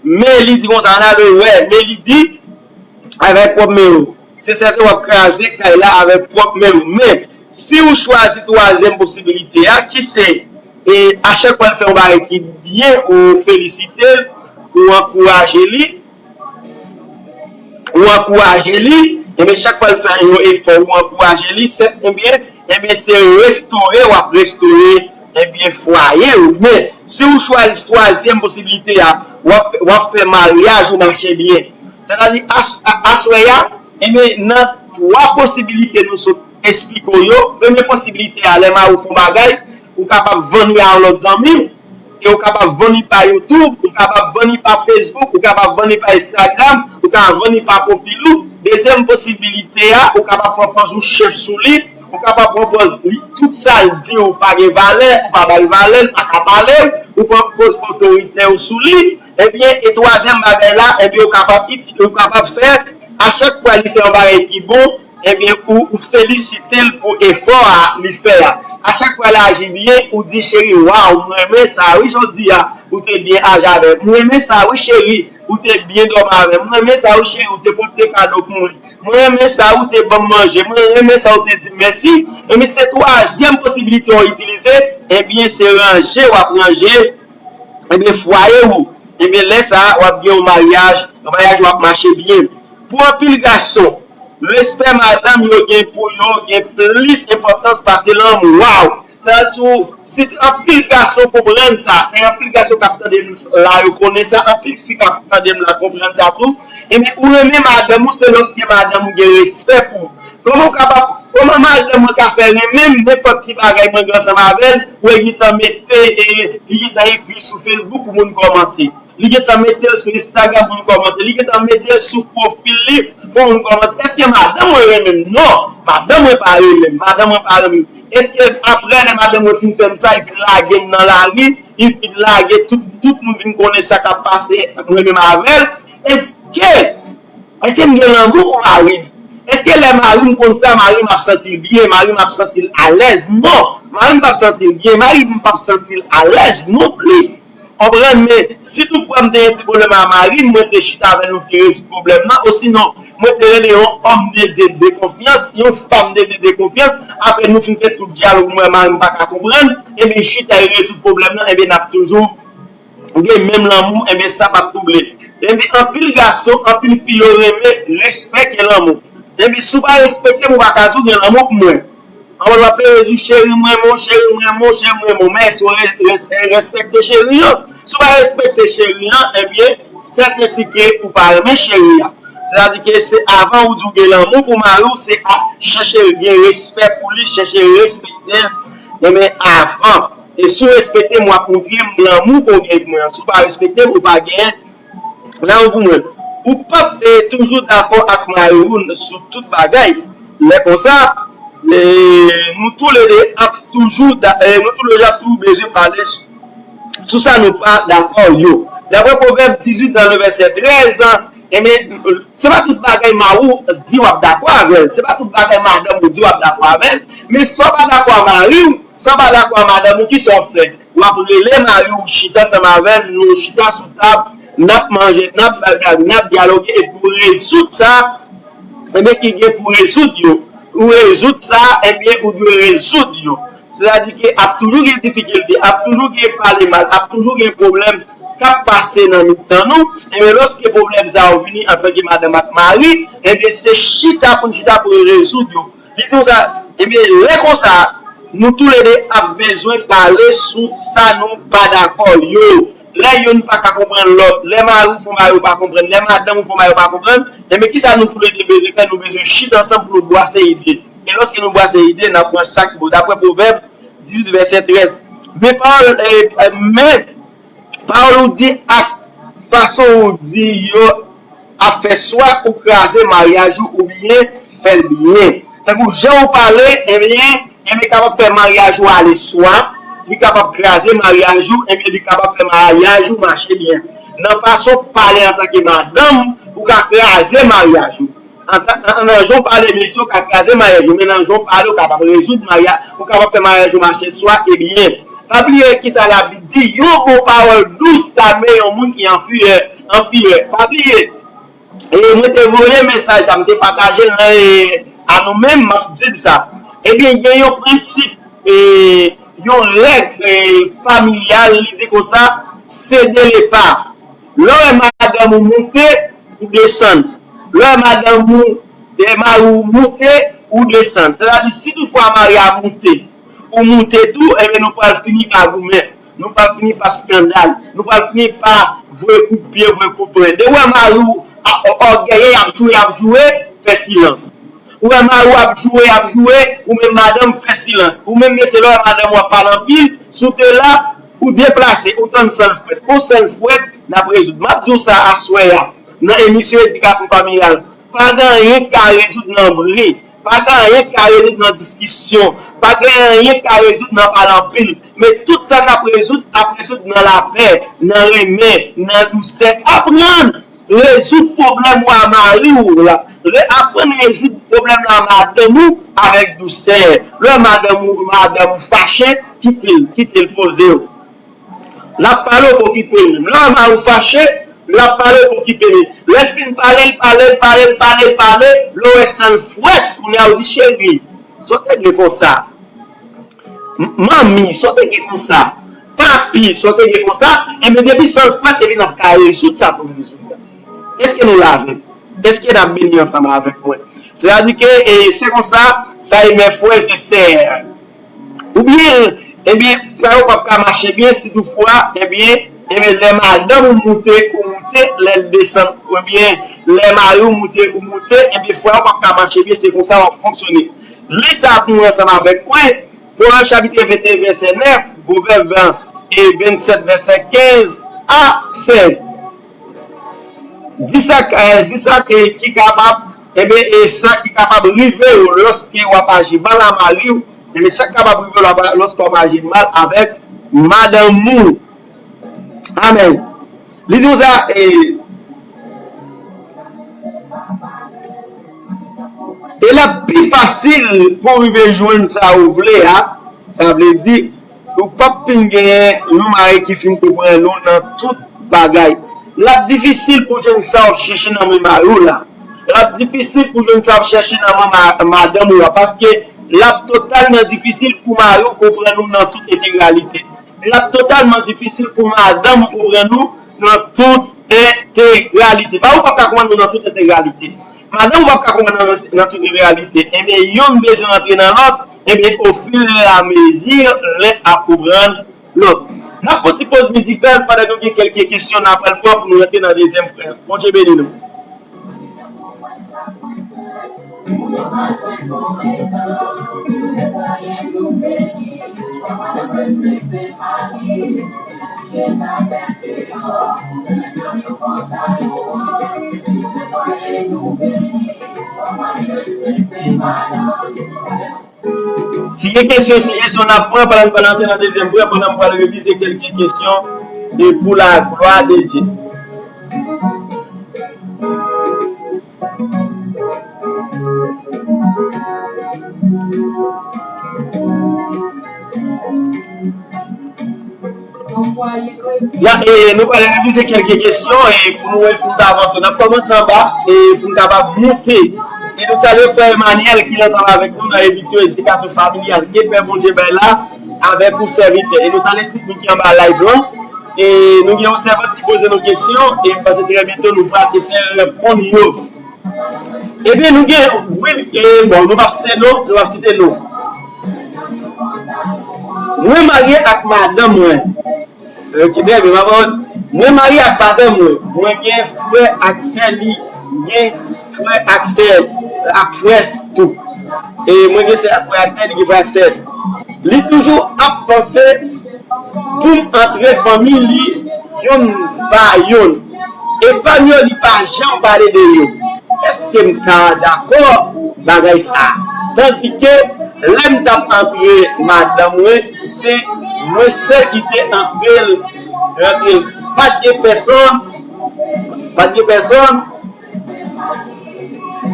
Men li di konsa, ann ale wè, men li di, avèk pwòp men ou. se sèten w ap kraze kay la avèk pwòp men w. Men, si w chwazi twazyèm posibilite a, ki se, e, a chak fwa l fè yon bagay ki byen, ou felisite l, ou ankouraje li, ou ankouraje li, ebyen, chak fwa l fè yon efò, ou ankouraje li, se, ebyen, ebyen, se restore, w ap restore, ebyen, fwaye w. Men, si w chwazi twazyèm posibilite a, w ap, w ap fè maryaj ou mache byen. Sètadi, as-, a-, aswè a, ebyen, nan twa posibilite nou sot eksplike w yo, premye posibilite a, lè mari w fè yon bagay, ou kapab vann li a yon lòt zanmi w, e ou kapab vann li pa YouTube, ou kapab vann li pa Facebook, ou kapab vann li pa Instagram, ou kapab vann li pa pwofil ou. Dezyèm posibilite a, ou kapab pran pòz ou chèf sou li, ou kapab pran pòz li, tout sa l di ou pa gen valè, ou pa ba l valè, l pa ka pale w, ou pran pòz otoritè ou sou li. Ebyen, e twazyèm bagay la, ebyen, ou kapab iti-, ou kapab fè, a chak fwa li fè yon bagay ki bon, ebyen, ou, ou felisite l pou efò a li fè a. A chak fwa l aji byen, ou di, "Cheri, waw, mwen renmen sa wi jodi a, ou te byen aji avè m. Mwen renmen sa wi cheri, ou te byen dòmi avè m. Mwen renmen sa wi cheri, ou te pote kado pou mwen. Mwen renmen sa ou te ban m manje. Mwen renmen sa ou te di m mèsi." Ebyen, se twazyèm posibilite w itilize, ebyen, se ranje w ap ranje, ebyen, fwaye ou. Ebyen, lè sa a, w ap gen yon maryaj, yon maryaj w ap mache byen. Pou anpil gason, respè madanm yo gen pou yo gen plis enpòtans pase lanmou. Waw! Sa sou, si anpil gason konprann sa, e anpil gason k ap tande m la, yo konnen sa, anpil fi k ap tande m la konprann sa tou. Ebyen, ou renmen madanm ou, se lòske madanm ou gen respè pou ou. Kòman ou kapab, kòman madanm mwen ka fè renmen m, nenpòt ki bagay mwen gen ansanm avè l, ou gentan mete, e, li gentan ekri sou Facebook pou moun kòmante. Li gentan mete l sou Instagram pou moun kòmante. Li gentan mete l sou pwofil li pou moun kòmante. Èske madanm mwen renmen m? Non, madanm mwen pa renmen m. Madanm mwen pa renmen m. Èske apre lè madanm mwen fin fè m sa, li fin lage m nan lari, li fin lage tout, tout moun vin konnen sa k ap pase mwen menm avè l? Èske, èske m gen lanmou pou mari m? Èske lè mari m konn sa, mari m ap santi l byen, mari m ap santi l alèz? Non, mari m p ap santi l byen, mari m p ap santi l alèz non plis. Konprann, men si toutfwa m te gen ti pwoblèm a mari m, mwen te chita avè l, nou te rezoud pwoblèm nan, osinon, mwen te rele yon òm de, de, de konfyans, yon fanm de, de, de konfyans, apre nou fin fè tout dyalòg, mwen, mari m pa ka konprann, ebyen, chita e rezoud pwoblèm nan, ebyen, n ap toujou gen menm lanmou, ebyen, sa p ap twouble. Ebyen, anpil gason, anpil fi yo renmen respè ke lanmou. Ebyen, si w pa respekte m, ou pa ka tou gen lanmou pou mwen. Anpil w ap plede di, "Cheri, m renmen w, cheri, m renmen w, cheri, m renmen w." Men èske w re-, res-, respekte cheri an? Si w pa respekte cheri an, ebyen, sèten si ke ou pa renmen cheri a. Sètadi ke se avan ou di w gen lanmou pou mari w, se ap chèche gen respè pou li, chèche respekte l. Ebyen, avan. E si w respekte m, w ap montre m lanmou ke w gen pou mwen an. Si w pa respekte m, ou pa gen lanmou pou mwen. Ou p ap, e, toujou dakò ak mari w sou tout bagay. Lè konsa, e, nou toulede ap toujou da-, e, nou toulede ap toujou bezwen pale sou, sou sa nou pa dakò yo. Daprè Pwovèb dizuit nan le vèsè trèz, ebyen, se pa tout bagay mari w di w ap dakò avè l. Se pa tout bagay madanm ou di w ap dakò avè l. Men si w pa dakò a mari w, si w pa dakò a madanm ou, kisa w ap fè? W ap rele mari w, chita ansanm avè l, nou chita sou tab, n ap manje, n ap bay gade, n ap dyaloge epi w rezoud sa, ebyen, ki gen pou rezoud yo. Ou rezoud sa, ebyen, ou dwe rezoud yo. Sètadi ke ap toujou gen difikilte, ap toujou gen pale mal, ap toujou gen pwoblèm k ap pase nan mitan nou. Ebyen, lòske pwoblèm sa yo vini antanke madanm ak mari, ebyen, se chita pou n chita pou n rezoud yo. Li di w sa, ebyen, lè konsa, nou toulede ap bezwen pale sou sa nou pa dakò yo. Lè youn pa ka konprann lòt, lè mari w fè yon bagay ou pa konprann, lè madanm ou fè yon bagay ou pa konprann, ebyen, kisa nou toulede bezwen fè? Nou bezwen chita ansanm pou nou bwase ide. E lòske nou bwase ide, n ap pran sa ki bon. Daprè Pwovèb dizuit, vèsè trèz. Men pawòl, e, e, men pawòl ou di ak fason ou di yo ap fè swa ou kraze maryaj ou oubyen fè l byen. Tankou jan ou pale, ebyen, ebyen kapab fè maryaj ou ale swa, li kapab kraze maryaj ou, ebyen li kapab fè maryaj ou mache byen. Nan fason pale antanke madanm, ou ka kraze maryaj ou. An, an, an, nan jan w pale, mesye, w ka kraze maryaj ou, men nan jan w pale, w kapab rezoud maryaj, ou kapab fè maryaj ou mache swa e byen. Pa bliye kisa Labib di, yon bon pawòl dous ka men yon moun ki an fiyè, an fiyè. Pa bliye, E mwen te voye mesaj sa, m te pataje l nan, e, a nou menm, m ap di l sa. Ebyen, gen yon prensip, e, yon règ, e, familyal, li di konsa, sede lepa. Lè w wè madanm ou moute, ou desann. Lè w wè madanm ou, e, mari w moute, ou desann. Sètadi, si toutfwa mari a moute, ou moute tou, ebyen, nou pral fini pa goumen. Nou pral fini pa eskandal. Nou pral fini pa voye kout pye, voye kout pwen. Depi w wè mari w ap ògèye, y ap joure, y ap joure, fè silans. Ou wè mari w ap joure, y ap joure, ou menm madanm, fè silans. Ou menm mesye, lè w wè madanm ou ap pale anpil, si w te la, ou deplase, ou tann san l fwèt. Yon sèl fwèt, n ap rezoud. M ap di w sa aswè a, nan emisyon edikasyon familyal. Pa gen anyen k ka rezoud nan bri. Pa gen anyen k ka rezoud nan diskisyon. Pa gen anyen k ka rezoud nan pale anpil. Men tout sa k ap rezoud, ap rezoud nan lapè, nan renmen, nan dousè. Aprann rezoud pwoblèm ou a mari w la. Re-, aprann rezoud pwoblèm la madanm ou avèk dousè. Lè madanm ou, madanm ou fache, kite l, kite l poze w. L ap pale, w pa okipe l. Lè mari w fache, l ap pale, w pa okipe l. Lè l fin pale, l pale, l pale, l pale, l pale, lè w wè san l fwèt, kounye a w di, cheri, sa w te gen konsa? M-, manmi, sa w te gen konsa? Papi, sa w te gen konsa? Ebyen, depi san l fwèt, epi n ap ka rezoud sa pou n rezoud la. Èske nou la avè m? Èske n ap beni ansanm avèk mwen? Sètadi ke, e, se konsa, sa e mè frè e sè. Oubyen, ebyen, frè yo p ap ka mache byen si toutfwa, ebyen, ebyen, lè madanm ou moute, ou moute, lè l desann, oubyen, lè mari w moute, ou moute, ebyen, frè yo p ap ka mache byen, se konsa w ap fonksyone. Li sa pou mwen ansanm avèk mwen, Pwovèb chapit venteyen, vèsè nèf, Pwovèb, e, vennsèt, vèsè kenz a sèz. Di sa, e, di sa ki, ki kapab, ebyen, e sa ki kapab rive w lòske w ap aji mal a mari w, ebyen, sa ki kapab rive w lòske w ap aji mal avèk madanm ou. Amèn. Li di w sa, e, e l ap pi fasil pou w rive jwenn sa ou vle a, sa vle di, ou p ap fin genyen yon mari ki fin konprann ou nan tout bagay. L ap difisil pou w jwenn sa w ap chèche nan men mari w la. L ap difisil pou w jwenn sa w ap chèche nan men ma-, madanm ou la, paske l ap totalman difisil pou mari w konprann ou nan tout entegralite. L ap totalman difisil pou madanm ou konprann ou nan tout entegralite. Mari w p ap ka konprann ou nan tout entegralite. Madanm ou p ap ka konprann nan, nan tout entegralite. Ebyen, yonn bezwen rantre nan lòt, ebyen, ofiramezi, len ap konprann lòt. N ap pran ti poz mizikal pandan nou gen kèlke kesyon n ap pral pran pou nou rantre nan dezyèm pwen. Bondye beni nou. Si gen kesyon, sijesyon, n ap pran pandan n pral antre nan dezyèm pwen, pandan m pral revize kèlke kesyon e pou la glwa de Dye. Ya, e, nou pral revize kèlke kesyon, e, pou nou wè si nou ta avanse. N ap kòmanse anba, e, pou n kapab moute. E nou salye frè Emmanuel ki ansanm avèk nou nan emisyon edikasyon familyal ke Pè Bondye bay la avèk ou sèvitè. E nou salye tout moun ki anba live lan. E nou gen yon sèvant ki poze nou kesyon, e m panse trè byento nou pral eseye reponn yo. Ebyen, nou gen, wi, e, bon, nou p ap site non, nou p ap site non. Mwen marye ak madanm mwen. Ok, trè byen, m ap, mwen marye ak madanm mwen. Mwen gen frè ak sè, li gen frè ak sè, ak frè tou. E mwen gen sè ak frè ak sè, li gen frè ak sè. Li toujou ap panse pou m antre fanmi li yonn pa yonn. E pa m yo, li pa janm pale de yo. Èske m ka dakò bagay sa a? Tandike, lè m t ap antre madanm mwen, se mwen sèl ki te antre l, rantre l. Pa t gen pèsonn, pa t gen pèsonn,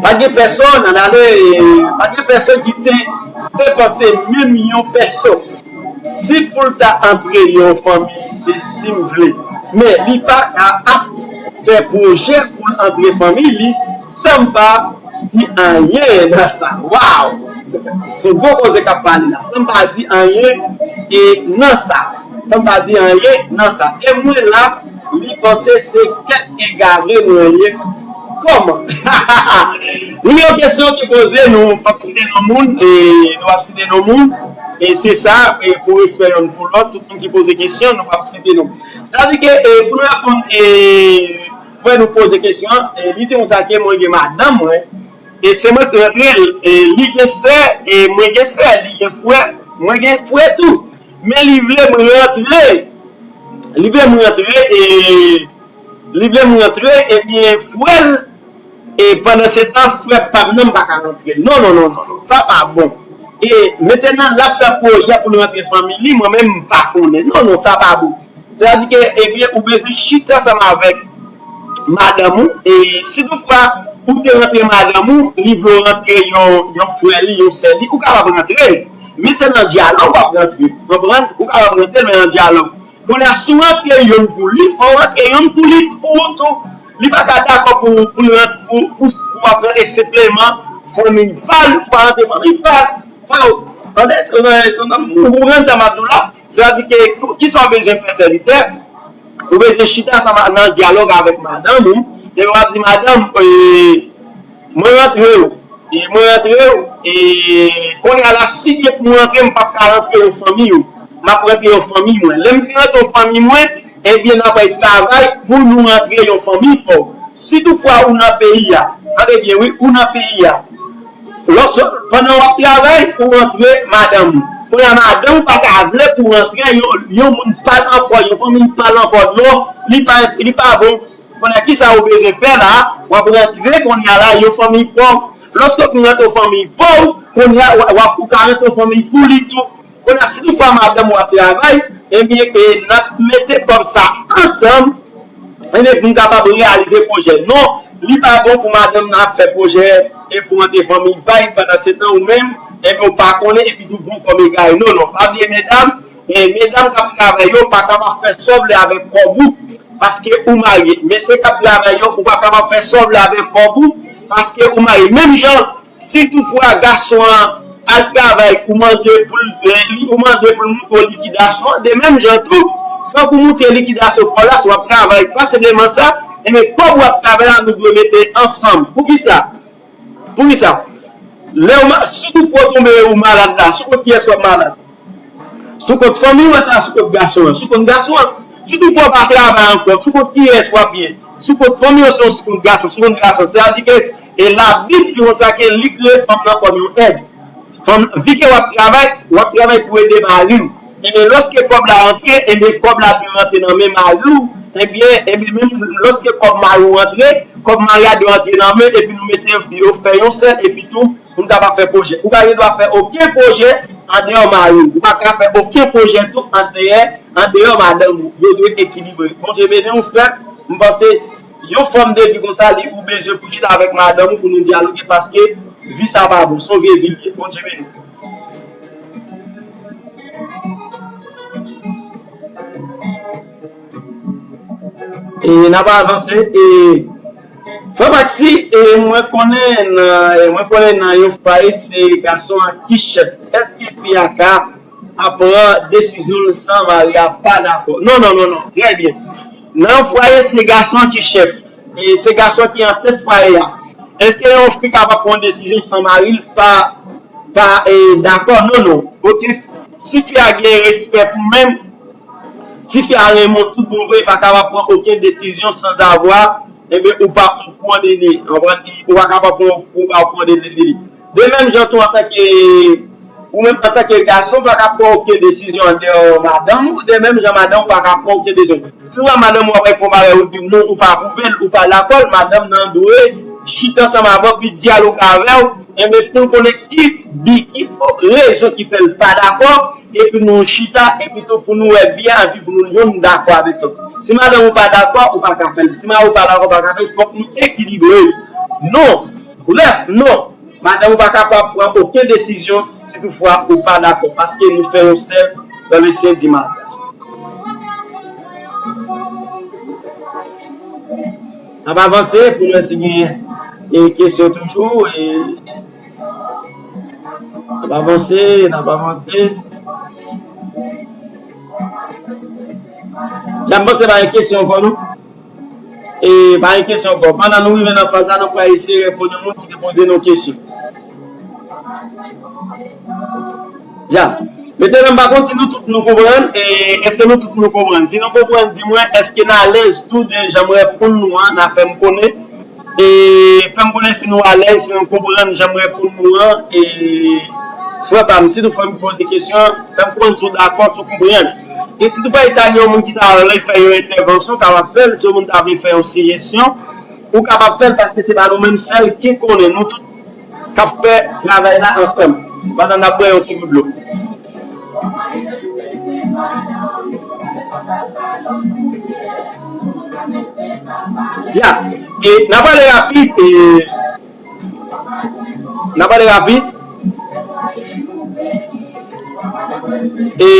pa t gen pèsonn, ann ale, pa t gen pèsonn ki te, te panse menm yon pèsonn. Si pou l ta antre yon fanmi, se si m vle. Men li pa ka ap fè pwojè pou l antre fanmi li san m pa di anyen nan sa. Waw! Se yon gwo koze k ap pale la. San m pa di anyen e nan sa. San m pa di anyen nan sa. E mwen la, li panse se kèk egare mwen ye. Kòman? Nou gen yon kesyon ki poze, nou p ap site non moun, e nou p ap site non moun, e se sa, e pou respè yonn pou lòt, tout moun ki poze kesyon, nou p ap site non. Sa di ke, e, pou nou reponn, e, pou nou poze kesyon an, e, li di konsa ke mwen gen madanm mwen, e se mwen ki rantre l, e li gen sè, e mwen gen sè, li gen frè, mwen gen frè tou. Men li vle m rantre, li vle m rantre, e li vle m rantre, ebyen, frè l, e pandan se tan, frè pa m nan, m pa ka rantre. Non, non, non, non, non, sa pa bon. E mentnan, l ap fè pwojè pou l rantre fanmi li, mwen menm, m pa konnen. Non, non, sa pa bon. Sètadi ke, ebyen, ou bezwen chita ansanm avèk madanm ou, e si toutfwa ou te rantre madanm ou, li vle w rantre yon, yon frè li, yon sè li, ou kapab rantre. Men se nan dyalòg w ap rantre. Konprann? Ou kapab rantre, men nan dyalòg. Kounye a, si w rantre yonn pou li, fò w rantre yonn pou li, pou ou tou. Li pa ka dakò pou, pou l rantre, pou, pou, pou w ap rantre senpleman fanmi pa l, ou pa rantre fanmi pa l. Fò w, tande, ou konprann sa m ap di w la? Sètadi ke, kisa w bezwen fè, sèvitè? Ou bezwen chita ansanm nan dyalòg avèk madanm ou, epi w ap di, madanm, e, mwen rantre w, e mwen rantre w, e kounye a la, si gen pou mwen rantre, m p ap ka rantre yon fanmi w, m ap rantre yon fanmi mwen. Lè m fin rantre yon fanmi mwen, ebyen, n ap al travay pou nou rantre yon fanmi pa w. Si toutfwa ou nan peyi a, tande byen, wi, ou nan peyi a, lòske, pandan w ap travay, ou rantre madanm ou. Kounye a, madanm ou pa ka vle pou w rantre yon, yon moun pa l ankò, yon fanmi pa l ankò. Non, li pa, li pa bon. Kounye a, kisa ou bezwen fè la? W ap rantre kounye a la, yon fanmi pa w. Lòske ou rantre yon fanmi pa w, kounye a, w ap, ou ka rantre yon fanmi pou li tou. Kounye a, si toutfwa madanm ou ap travay, ebyen, e, n ap mete kòb sa ansanm, ebyen, pou n kapab reyalize pwojè. Non, li pa bon pou madanm nan ap fè pwojè e pou rantre fanmi pa l, pandan se tan ou menm, ebyen, ou pa konnen, epi tou bon kòb egare. Non, non, pa bliye, medam, e, medam k ap travay yo pa kapab fè sa w vle avèk kòb ou, paske ou marye. Mesye k ap travay yo, ou pa kapab fè sa w vle avèk kòb ou, paske ou marye. Menm jan, si toutfwa gason an al travay, ou mande pou l, li, ou mande pou l montre w likidasyon an, de menm jan tou, fòk ou montre likidasyon pa w la, si w ap travay, pa senpleman sa, ebyen, kòb w ap travay la, nou dwe mete ansanm. Poukisa? Poukisa? Lè w ma-, si toutfwa w tonbe ou malad la, sou kont kiyès w ap malad? Sou kont fanmi w, sa sou kont gason an. Sou kont gason an. Si toutfwa w pa travay ankò, sou kont kiyès w ap ye? Sou kont fanmi w, sou kont gason, sou kont gason. Sètadi ke, e Labib di konsa ke li kreye fanm nan kòm yon èd. Fanm, vi ke w ap travay, w ap travay pou ede mari w. Ebyen, lòske kòb la rantre, ebyen, kòb la dwe rantre nan men mari w. Ebyen, ebyen, menm lòske kòb mari w rantre, kòb mari a dwe rantre nan men, epi nou mete yo fè yon sèl, epi tou, pou n kapab fè pwojè. Ou pa gen dwa fè okenn pwojè andeyò mari w. Ou pa ka fè okenn pwojè tou andeyè, andeyò madanm ou. Yo dwe ekilibre. Bondye beni w, frè. M panse yon fòm de vi konsa, li ou bezwen pou chita avèk madanm ou pou nou dyaloge, paske vi sa pa bon. Se yon vye vi l ye. Bondye beni w. E n ap avanse. E, Frè Maxi, e, mwen konnen nan, e, mwen konnen nan yon fwaye se gason an ki chèf. Èske fi a ka ap pran desizyon l san mari a pa dakò? Non, non, non, non. Trè byen. Nan yon fwaye se gason an ki chèf. E se gason an ki antèt fwaye a. Èske yon fi kapab pran yon desizyon san mari l pa, pa, e, dakò? Non, non. Oke. Si fi a gen respè pou menm, si fi a renmen w tout bon vre, li pa kapab pran okenn desizyon sanzavwa, ebyen, ou pa okouran de li. Konprann? Ou pa kapab pran, ou pa okouran de, de, de li. De menm jan tou, antanke, ou menm antanke gason, ou pa ka pran okenn desizyon andeyò madanm ou, de menm jan madanm ou pa ka pran okenn desizyon. Si w wè madanm ou ap fè yon bagay, ou di non, ou pa apwouve l, ou pa dakò l, madanm nan dwe chita ansanm avè w, epi dyaloge avè w, ebyen, pou l konnen ki bi, ki rezon ki fè l pa dakò, epi nou chita, epi tou pou nou wè byen, epi pou nou yonn dakò avèk lòt. Si madanm ou pa dakò, ou pa ka fè l. Si mari ou pa dakò, ou pa ka fè l. Fòk nou ekilibre. Non. Brèf, non. Madanm ou pa kapab pran okenn desizyon si toutfwa ou pa dakò, paske nou fè yon sèl dans le Saint Dimanche. N ap avanse pou n wè si gen e kesyon toujou. E, n ap avanse, n ap avanse. Jan m panse pa gen kesyon ankò, non? E pa gen kesyon ankò. Pandan nou rive nan faz la, nou pral eseye reponn yon moun ki te poze nou kesyon. Dja. Mentnan, m pa konn si nou tout nou konprann. E, èske nou tout nou konprann? Si nou konprann, di mwen, èske n alèz tou de jan m reponn nou an, n a fè m konnen. E fè m konnen si nou alèz, si nou konprann jan m reponn nou an. E frè pa m, si toutfwa m poze kesyon, fè m konn si w dakò, si w konprann. E si toutfwa e ta gen yon moun ki ta vle fè yon entèvansyon, kapab fè l, si yon moun ta vle fè yon sijesyon, ou kapab fè l paske se pa nou menm sèl ki konnen, nou tout k ap fè travay la ansanm. Pandan n ap bwè yon ti gout dlo. Ya, e n ap pale rapid, e n ap pale rapid. E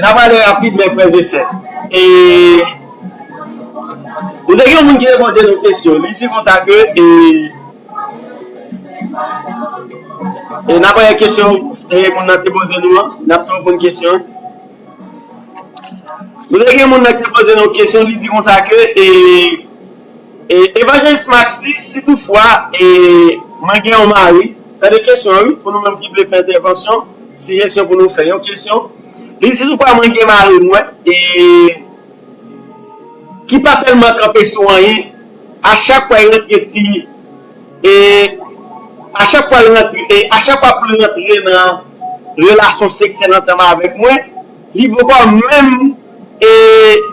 n ap pale rapid, men frè e sè. E nou te gen yon moun ki te poze nou kesyon. Li di konsa ke, e, e n ap pale kesyon, e, moun nan te poze nou an. N ap reponn kesyon. Nou te gen moun nan ki te poze nou kesyon, li di konsa ke, e, e, Evanjelis Maxi, si toutfwa, e, mwen gen yon mari, tande kesyon an, wi, pou nou menm ki vle fè entèvansyon, sijesyon pou nou fè, yon kesyon. Li di, si toutfwa mwen gen mari mwen, e, ki pa tèlman kanpe sou anyen, a chak fwa l rantre ti, e, a chak fwa l rantre, e, a chak fwa pou l rantre nan relasyon seksyèl ansanm avèk mwen, li poko menm, e,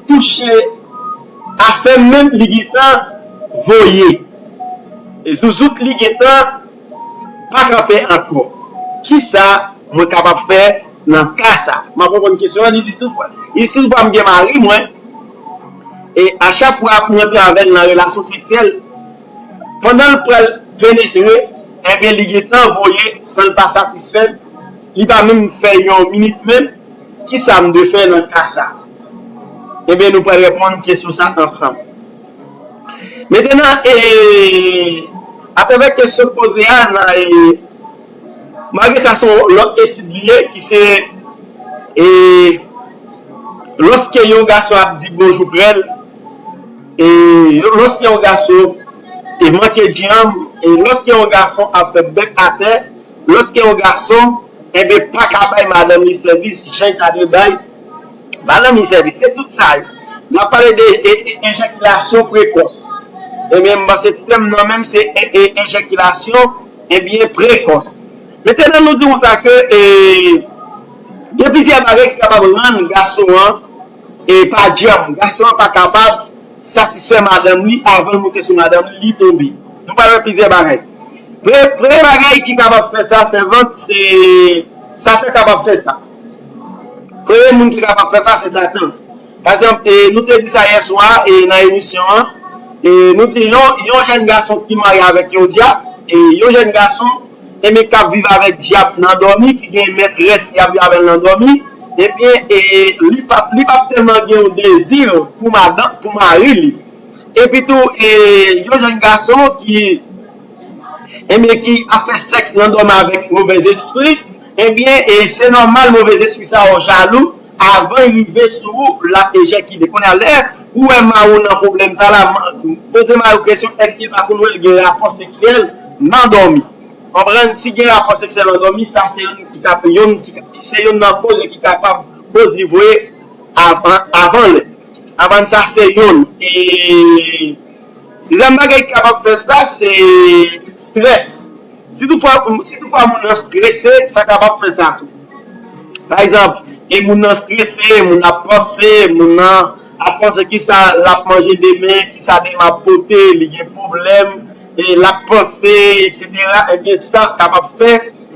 touche afè m, menm li gentan voye. E zouzout li gentan pa kanpe ankò. Kisa mwen kapab fè nan ka sa? M ap reponn kesyon an, li di si toutfwa, li di si toutfwa m gen mari mwen, e a chak fwa m rantre avè l nan relasyon seksyèl, pandan l pral penetre, ebyen li gentan voye san l pa satisfè l, li pa menm fè yon minit menm, kisa m dwe fè nan ka sa? Ebyen nou pral reponn kesyon sa ansanm. Mentnan, e, atravè kesyon k poze a, nan, e, malgre sa se yon lòt etid li ye, ki se, e, lòske yon gason ap di bonjou prè l, e, lòske yon gason, e, manke djanm, e, lòske yon gason ap fè bèk atè, lòske yon gason, enben, pa ka bay madanm li sèvis jan l ta dwe bay madanm li sèvis. Se tout sa yo. N ap pale de, e, e, ejakilasyon prekòs. Ebyen, m panse tèm nan menm se, e, e, ejakilasyon, ebyen, prekòs. Mentnan, nou di konsa ke, e, gen plizyè bagay ki kapab rann gason an, e, pa djanm. Gason an pa kapab satisfè madanm li, avan l moute sou madanm li, li tonbe. Nou pral wè plizyè bagay. Pre-, premye bagay ki kapab fè sa, sèvant, se Satan kapab fè sa. Premye moun ki kapab fè sa, se Satan. Pa egzanp, e, nou te di sa yè swa, e, nan emisyon an. E, nou di yon, yon jèn gason ki marye avèk yon dyab, e, yon jèn gason, ebyen, k ap viv avèk dyab nan dòmi, ki gen mètrès, y ap viv avè l nan dòmi, ebyen, e, li p ap, li p ap tèlman gen yon dezi pou madan, pou mari li. Epi tou, e, yon jèn gason ki, ebyen, ki ap fè sèks nan dòmi avèk movèzespri, ebyen, e, se nòmal movèzespri sa yo jalou, avan l rive sou ou, l ap ejakile. Kounye a, lè ou wè mari w nan pwoblèm sa la, ma-, poze mari w kesyon, èske l pa konn wè l gen rapò seksyèl nan dòmi? Konprann, si gen rapò seksyèl nan dòmi, sa se youn ki ka, youn ki ka, se youn nan koz ki kapab koz li voye avan, avan lè. Avan sa, se youn. E dezyèm bagay ki kapab fè sa, se estrès. Si toutfwa, si toutfwa moun nan estrese, sa kapab fè sa tou. Pa egzanp, e moun nan estrese, moun nan ap panse, moun nan ap panse kisa l ap manje demen, kisa demen ap pote, li gen pwoblèm, e l ap panse, etsetera. Ebyen, sa kapab fè,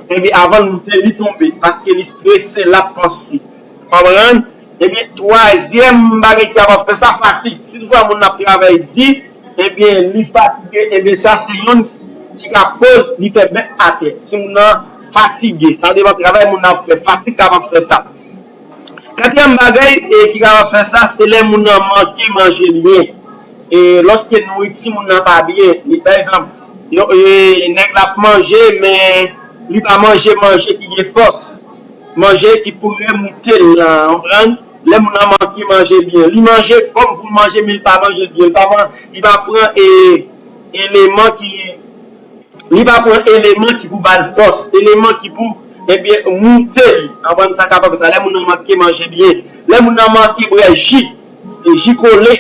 ebyen, avan l moute, li tonbe, paske li estrese, l ap panse. Konprann? Ebyen, twazyèm bagay ki kapab fè sa, fatig. Si toutfwa moun nan ap travay di, ebyen, li fatige, ebyen, sa se youn ki ka koz li fè bèk atè. Si moun nan fatige, sa depann travay moun nan ap fè, fatig kapab fè sa. Katriyèm bagay, e, ki kapab fè sa, se lè moun nan manke manje l byen. e lòske nouri timoun nan pa byen, li, pa egzanp, yo, e, nèg la ap manje, men li pa manje manje ki gen fòs, manje ki pou remoute l lan, konprann? Lè moun nan manke manje byen, li manje kòm pou l manje, men li pa manje l byen, li pa man, li pa pran e, eleman ki, li pa pran eleman ki pou ba l fòs, eleman ki pou, ebyen, moute li. Konprann? Sa kapab sa, lè moun nan manke manje byen, lè moun nan manke bwè ji, e ji kole,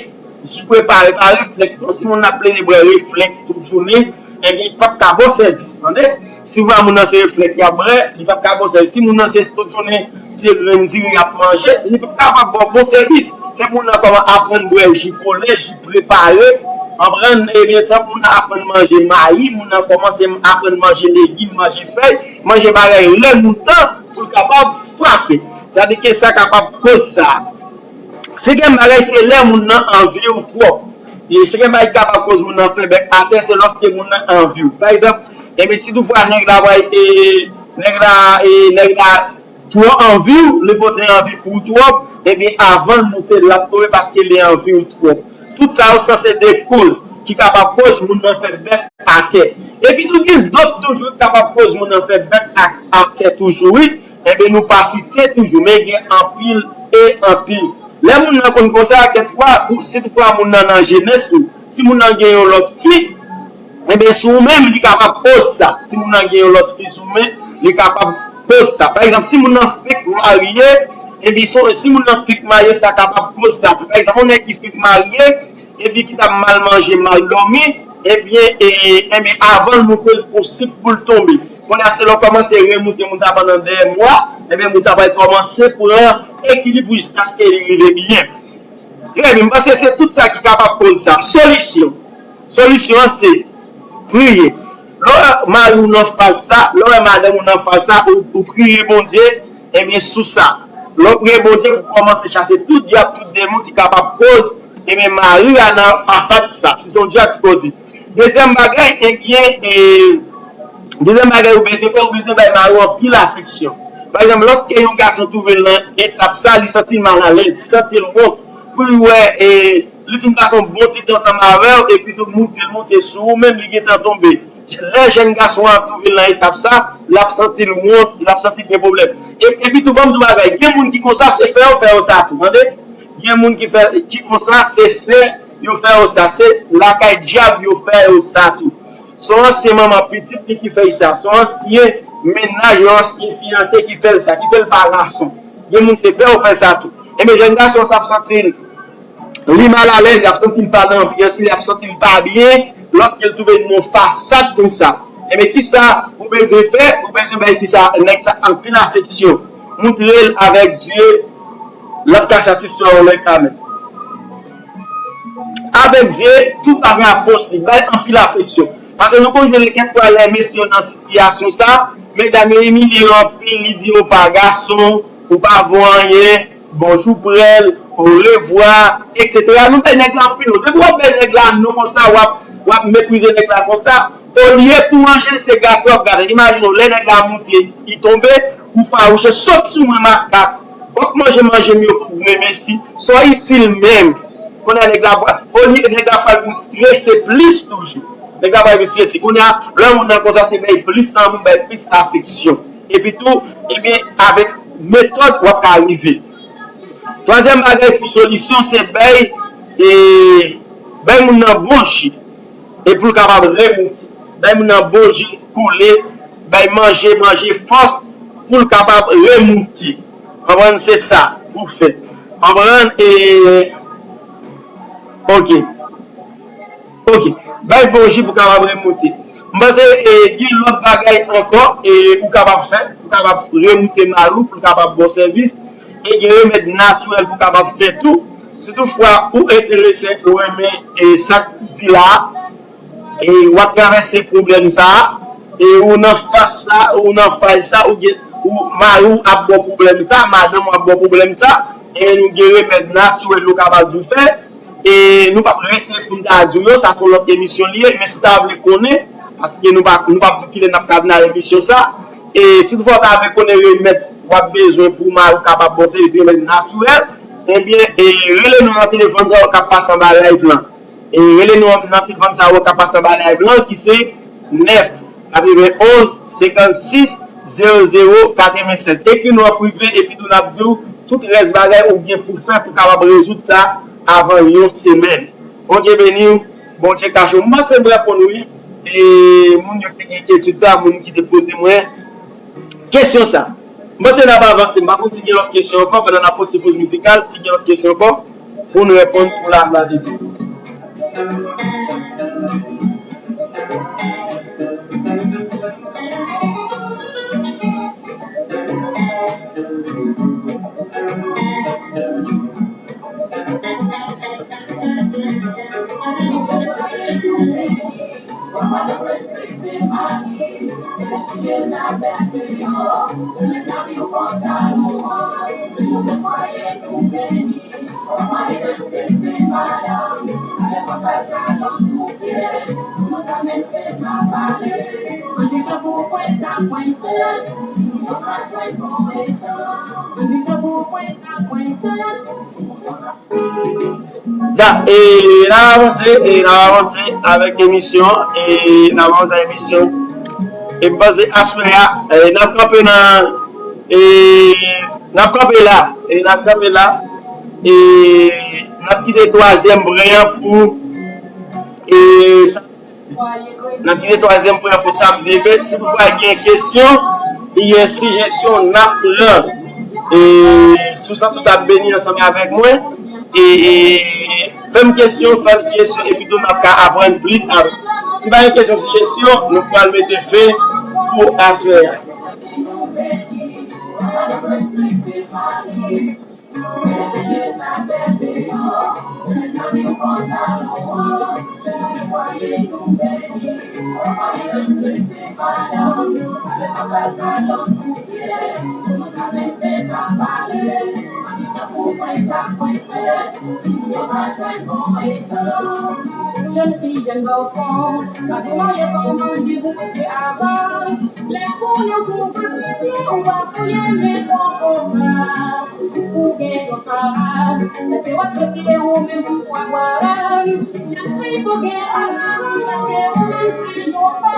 ji prepare, pa reflèk non. Si moun nan ap plede bwè reflèk tout jounen, ebyen, li p ap ka ba w sèvis, tande? Si w wè moun nan se reflèk y ap bwè, li p ap ka ba w sèvis. Si moun nan se tout jounen, se grenn diri y ap manje, li p ap kapab ba w bon sèvis. Se moun nan kòman aprann bwè ji kole, ji prepare, konprann? Ebyen, se moun nan aprann manje mayi, moun nan kòmanse aprann manje legim, manje fèy, manje bagay lè moutan pou l kapab frape. Sa di ke sa kapab koz sa. Senkyèm bagay, se lè moun nan anvi w twòp. E senkyèm bagay ki kapab koz moun nan fè bèk atè, se lòske moun nan anvi w. Pa egzanp, ebyen, si toutfwa nèg la pral, e, nèg la, e, nèg la twò anvi w, li pote anvi pou w twòp, ebyen, avan l moute, l ap tonbe paske li anvi w twòp. Tout sa yo sanse de koz ki kapab koz moun nan fè bèk atè. Epi tou, gen dòt toujou ki kapab koz moun nan fè bèk a-, atè toujou, wi. Ebyen, nou pa site toujou, men gen anpil e anpil. Lè moun nan konn konsa, kèk fwa, pou, si toutfwa moun nan nan jenès ou, si moun nan gen yon lòt fi, ebyen, sou ou menm, li kapab koz sa. Si moun nan gen yon lòt fi sou men, li kapab koz sa. Pa egzanp, si moun nan fenk marye, epi si, si moun nan fenk marye, sa kapab koz sa. Pa egzanp, yon nèg ki fenk marye, epi ki t ap mal manje, mal dòmi, ebyen, e, ebyen, avan l moute, l posib pou l tonbe. Kounye a, se lè w kòmanse remoute moun sa pandan de mwa, ebyen, moun sa pral kòmanse pran ekilib ou jiskaske li rive byen. Trè byen, m panse se tout sa ki kapab koz sa. Solisyon. Solisyon an se priye. Lè w wè mari w nan faz sa, lè w wè madanm ou nan faz sa, ou, ou priye Bondye, ebyen, sou sa. Lè w priye Bondye pou kòmanse chase tout dyab, tout demon ki kapab koz, ebyen, mari a nan fasad sa, si se yon dyab ki koze. Dezyèm bagay, ebyen, e, dezyèm bagay ou bezwen fè, ou bezwen bay mari w anpil afeksyon. Pa egzanp, lòske yon gason twouve l nan etap sa, li santi l malalèz, li santi l wont, pou l wè, e, li fin pase yon bon ti tan ansanm avè w, epi tou moute, l moute sou ou, menm li gentan tonbe. Lè jèn gason an twouve l nan etap sa, l ap santi l wont, l ap santi l gen pwoblèm. E, epi tou, ban m di w bagay, gen moun ki konsa, se fè yo fè yo sa tou, tande? Gen moun ki fè, ki konsa, se fè yo fè yo sa, se lakay dyab yo fè yo sa tou. Se yon ansyen manman pitit li ki fè l sa, se yon ansyen mennaj, yon ansyen fiyanse ki fè l sa, ki fè l pa gason. Gen moun se fè yo fè sa tou. Ebyen, jèn gason sa ap santi l, li malalèz, li ap santi l pa nan anbyans li, li ap santi l pa byen, lòske l twouve l nan yon fasad konsa. Ebyen, kisa ou bezwen fè? Ou bezwen bay kisa, nèg sa anpil afeksyon. Montre l avèk Dye, l ap ka satisfè w lè kanmenm. Avèk Dye, tout bagay ap posib. Bay anpil afeksyon. Paske nou konn jwenn kèk fwa lè mesye yo nan sitiyasyon sa, medam yo imilye yo anpil, li di yo pa gason, ou pa vo anyen, bonjou prèl, orevwa, etsetera. Nou bay nèg la anpil non. Depi w ap bay nèg la non konsa, w ap, w ap meprize nèg la konsa, olye pou manje l, se gate w ap gate. Imajine w, lè nèg la moute, li tonbe, ou fawouche, sot sou mwen makak. W ap manje manje m yo pou grenmesi. Sa w itil menm. Kounye a nèg la pral, olye nèg la pral vin strese plis toujou. Nèg la pral vin strese. Kounye a, lè moun nan konsa se bay plis lanmou, bay plis afeksyon. Epi tou, ebyen, avèk metòd w ap ka rive. Twazyèm bagay pou solisyon, se bay, e, bay moun nan bon ji. E pou l kapab remoute. Bay moun nan bon ji koule, bay manje, manje fòs pou l kapab remoute. Konprann? Se sa pou fè. Konprann? E, ok. Ok. Bay bon ji pou kapab remoute. M panse, e, gen lòt bagay ankò, e, ou kapab fè, ou kapab remoute mari w pou l kapab ba w sèvis. E gen remèd natirèl pou kapab fè tou. Si toutfwa ou enterese, ou renmen, e, sa k di la a, e w ap travèse pwoblèm sa a, e ou nan faz sa, ou nan faz sa, ou gen, ou, mari w ap ba w pwoblèm sa, madanm ou ap ba w pwoblèm sa, e nou gen remèd natirèl nou kapab di w fè, e nou p ap rete pou n ta di w yo, sa se yon lòt emisyon li ye, men si w ta vle konnen, paske nou pa, nou p ap di w kilè n ap ka vin nan emisyon sa, e si toutfwa w ta vle konnen remèd w ap bezwen pou mari w kapab ba w sèvis, remèd natirèl, ebyen, e rele nou nan telefòn sa yo k ap pase anba live lan. E rele nou nan telefòn sa ou ka pase anba live lan ki se nèf katrevenn onz senkannsis zewo zewo katrevennsèz. Ekri nou an prive epi tou n ap di w tout rès bagay ou gen pou fè pou kapab rezoud sa avan yon semèn. Bondye beni w, Bondye kache w. M panse m reponn wi. E moun yo ki gen enkyetid sa, moun ki te poze mwen kesyon sa. M panse n ap avanse. M pa konn si gen lòt kesyon ankò pandan n ap pran ti poz mizikal. Si gen lòt kesyon ankò, pou n reponn pou la glwa de Dye. Da, e, n ap avanse, e, n ap avanse avèk emisyon an, e, n ap avanse avèk emisyon. E, m panse aswè a, e, n ap kanpe nan, e, n ap kanpe la, e, n ap kanpe la, e, n ap kite twazyèm pwen an pou, e, sa N ap kite twazyèm pwen an pou samdi. Epi, si toutfwa gen kesyon, gen sijesyon, n ap pran. E, si w santi w t ap beni ansanm avèk mwen, e, e, fè m kesyon, fè m sijesyon, epi tou n ap ka aprann plis avè w. Si pa gen kesyon, sijesyon, nou pral mete fen pou aswè a. Jèn fi, jèn gason, pa di mwen kòman li pou manje avan. Lè pou nou tou pa kite ou pa fouye men konsa. Ou gen yon sa, se w ap rete ou menm pou w ap wè. Jèn fi, fò gen atann, paske ou menm se yon fanm.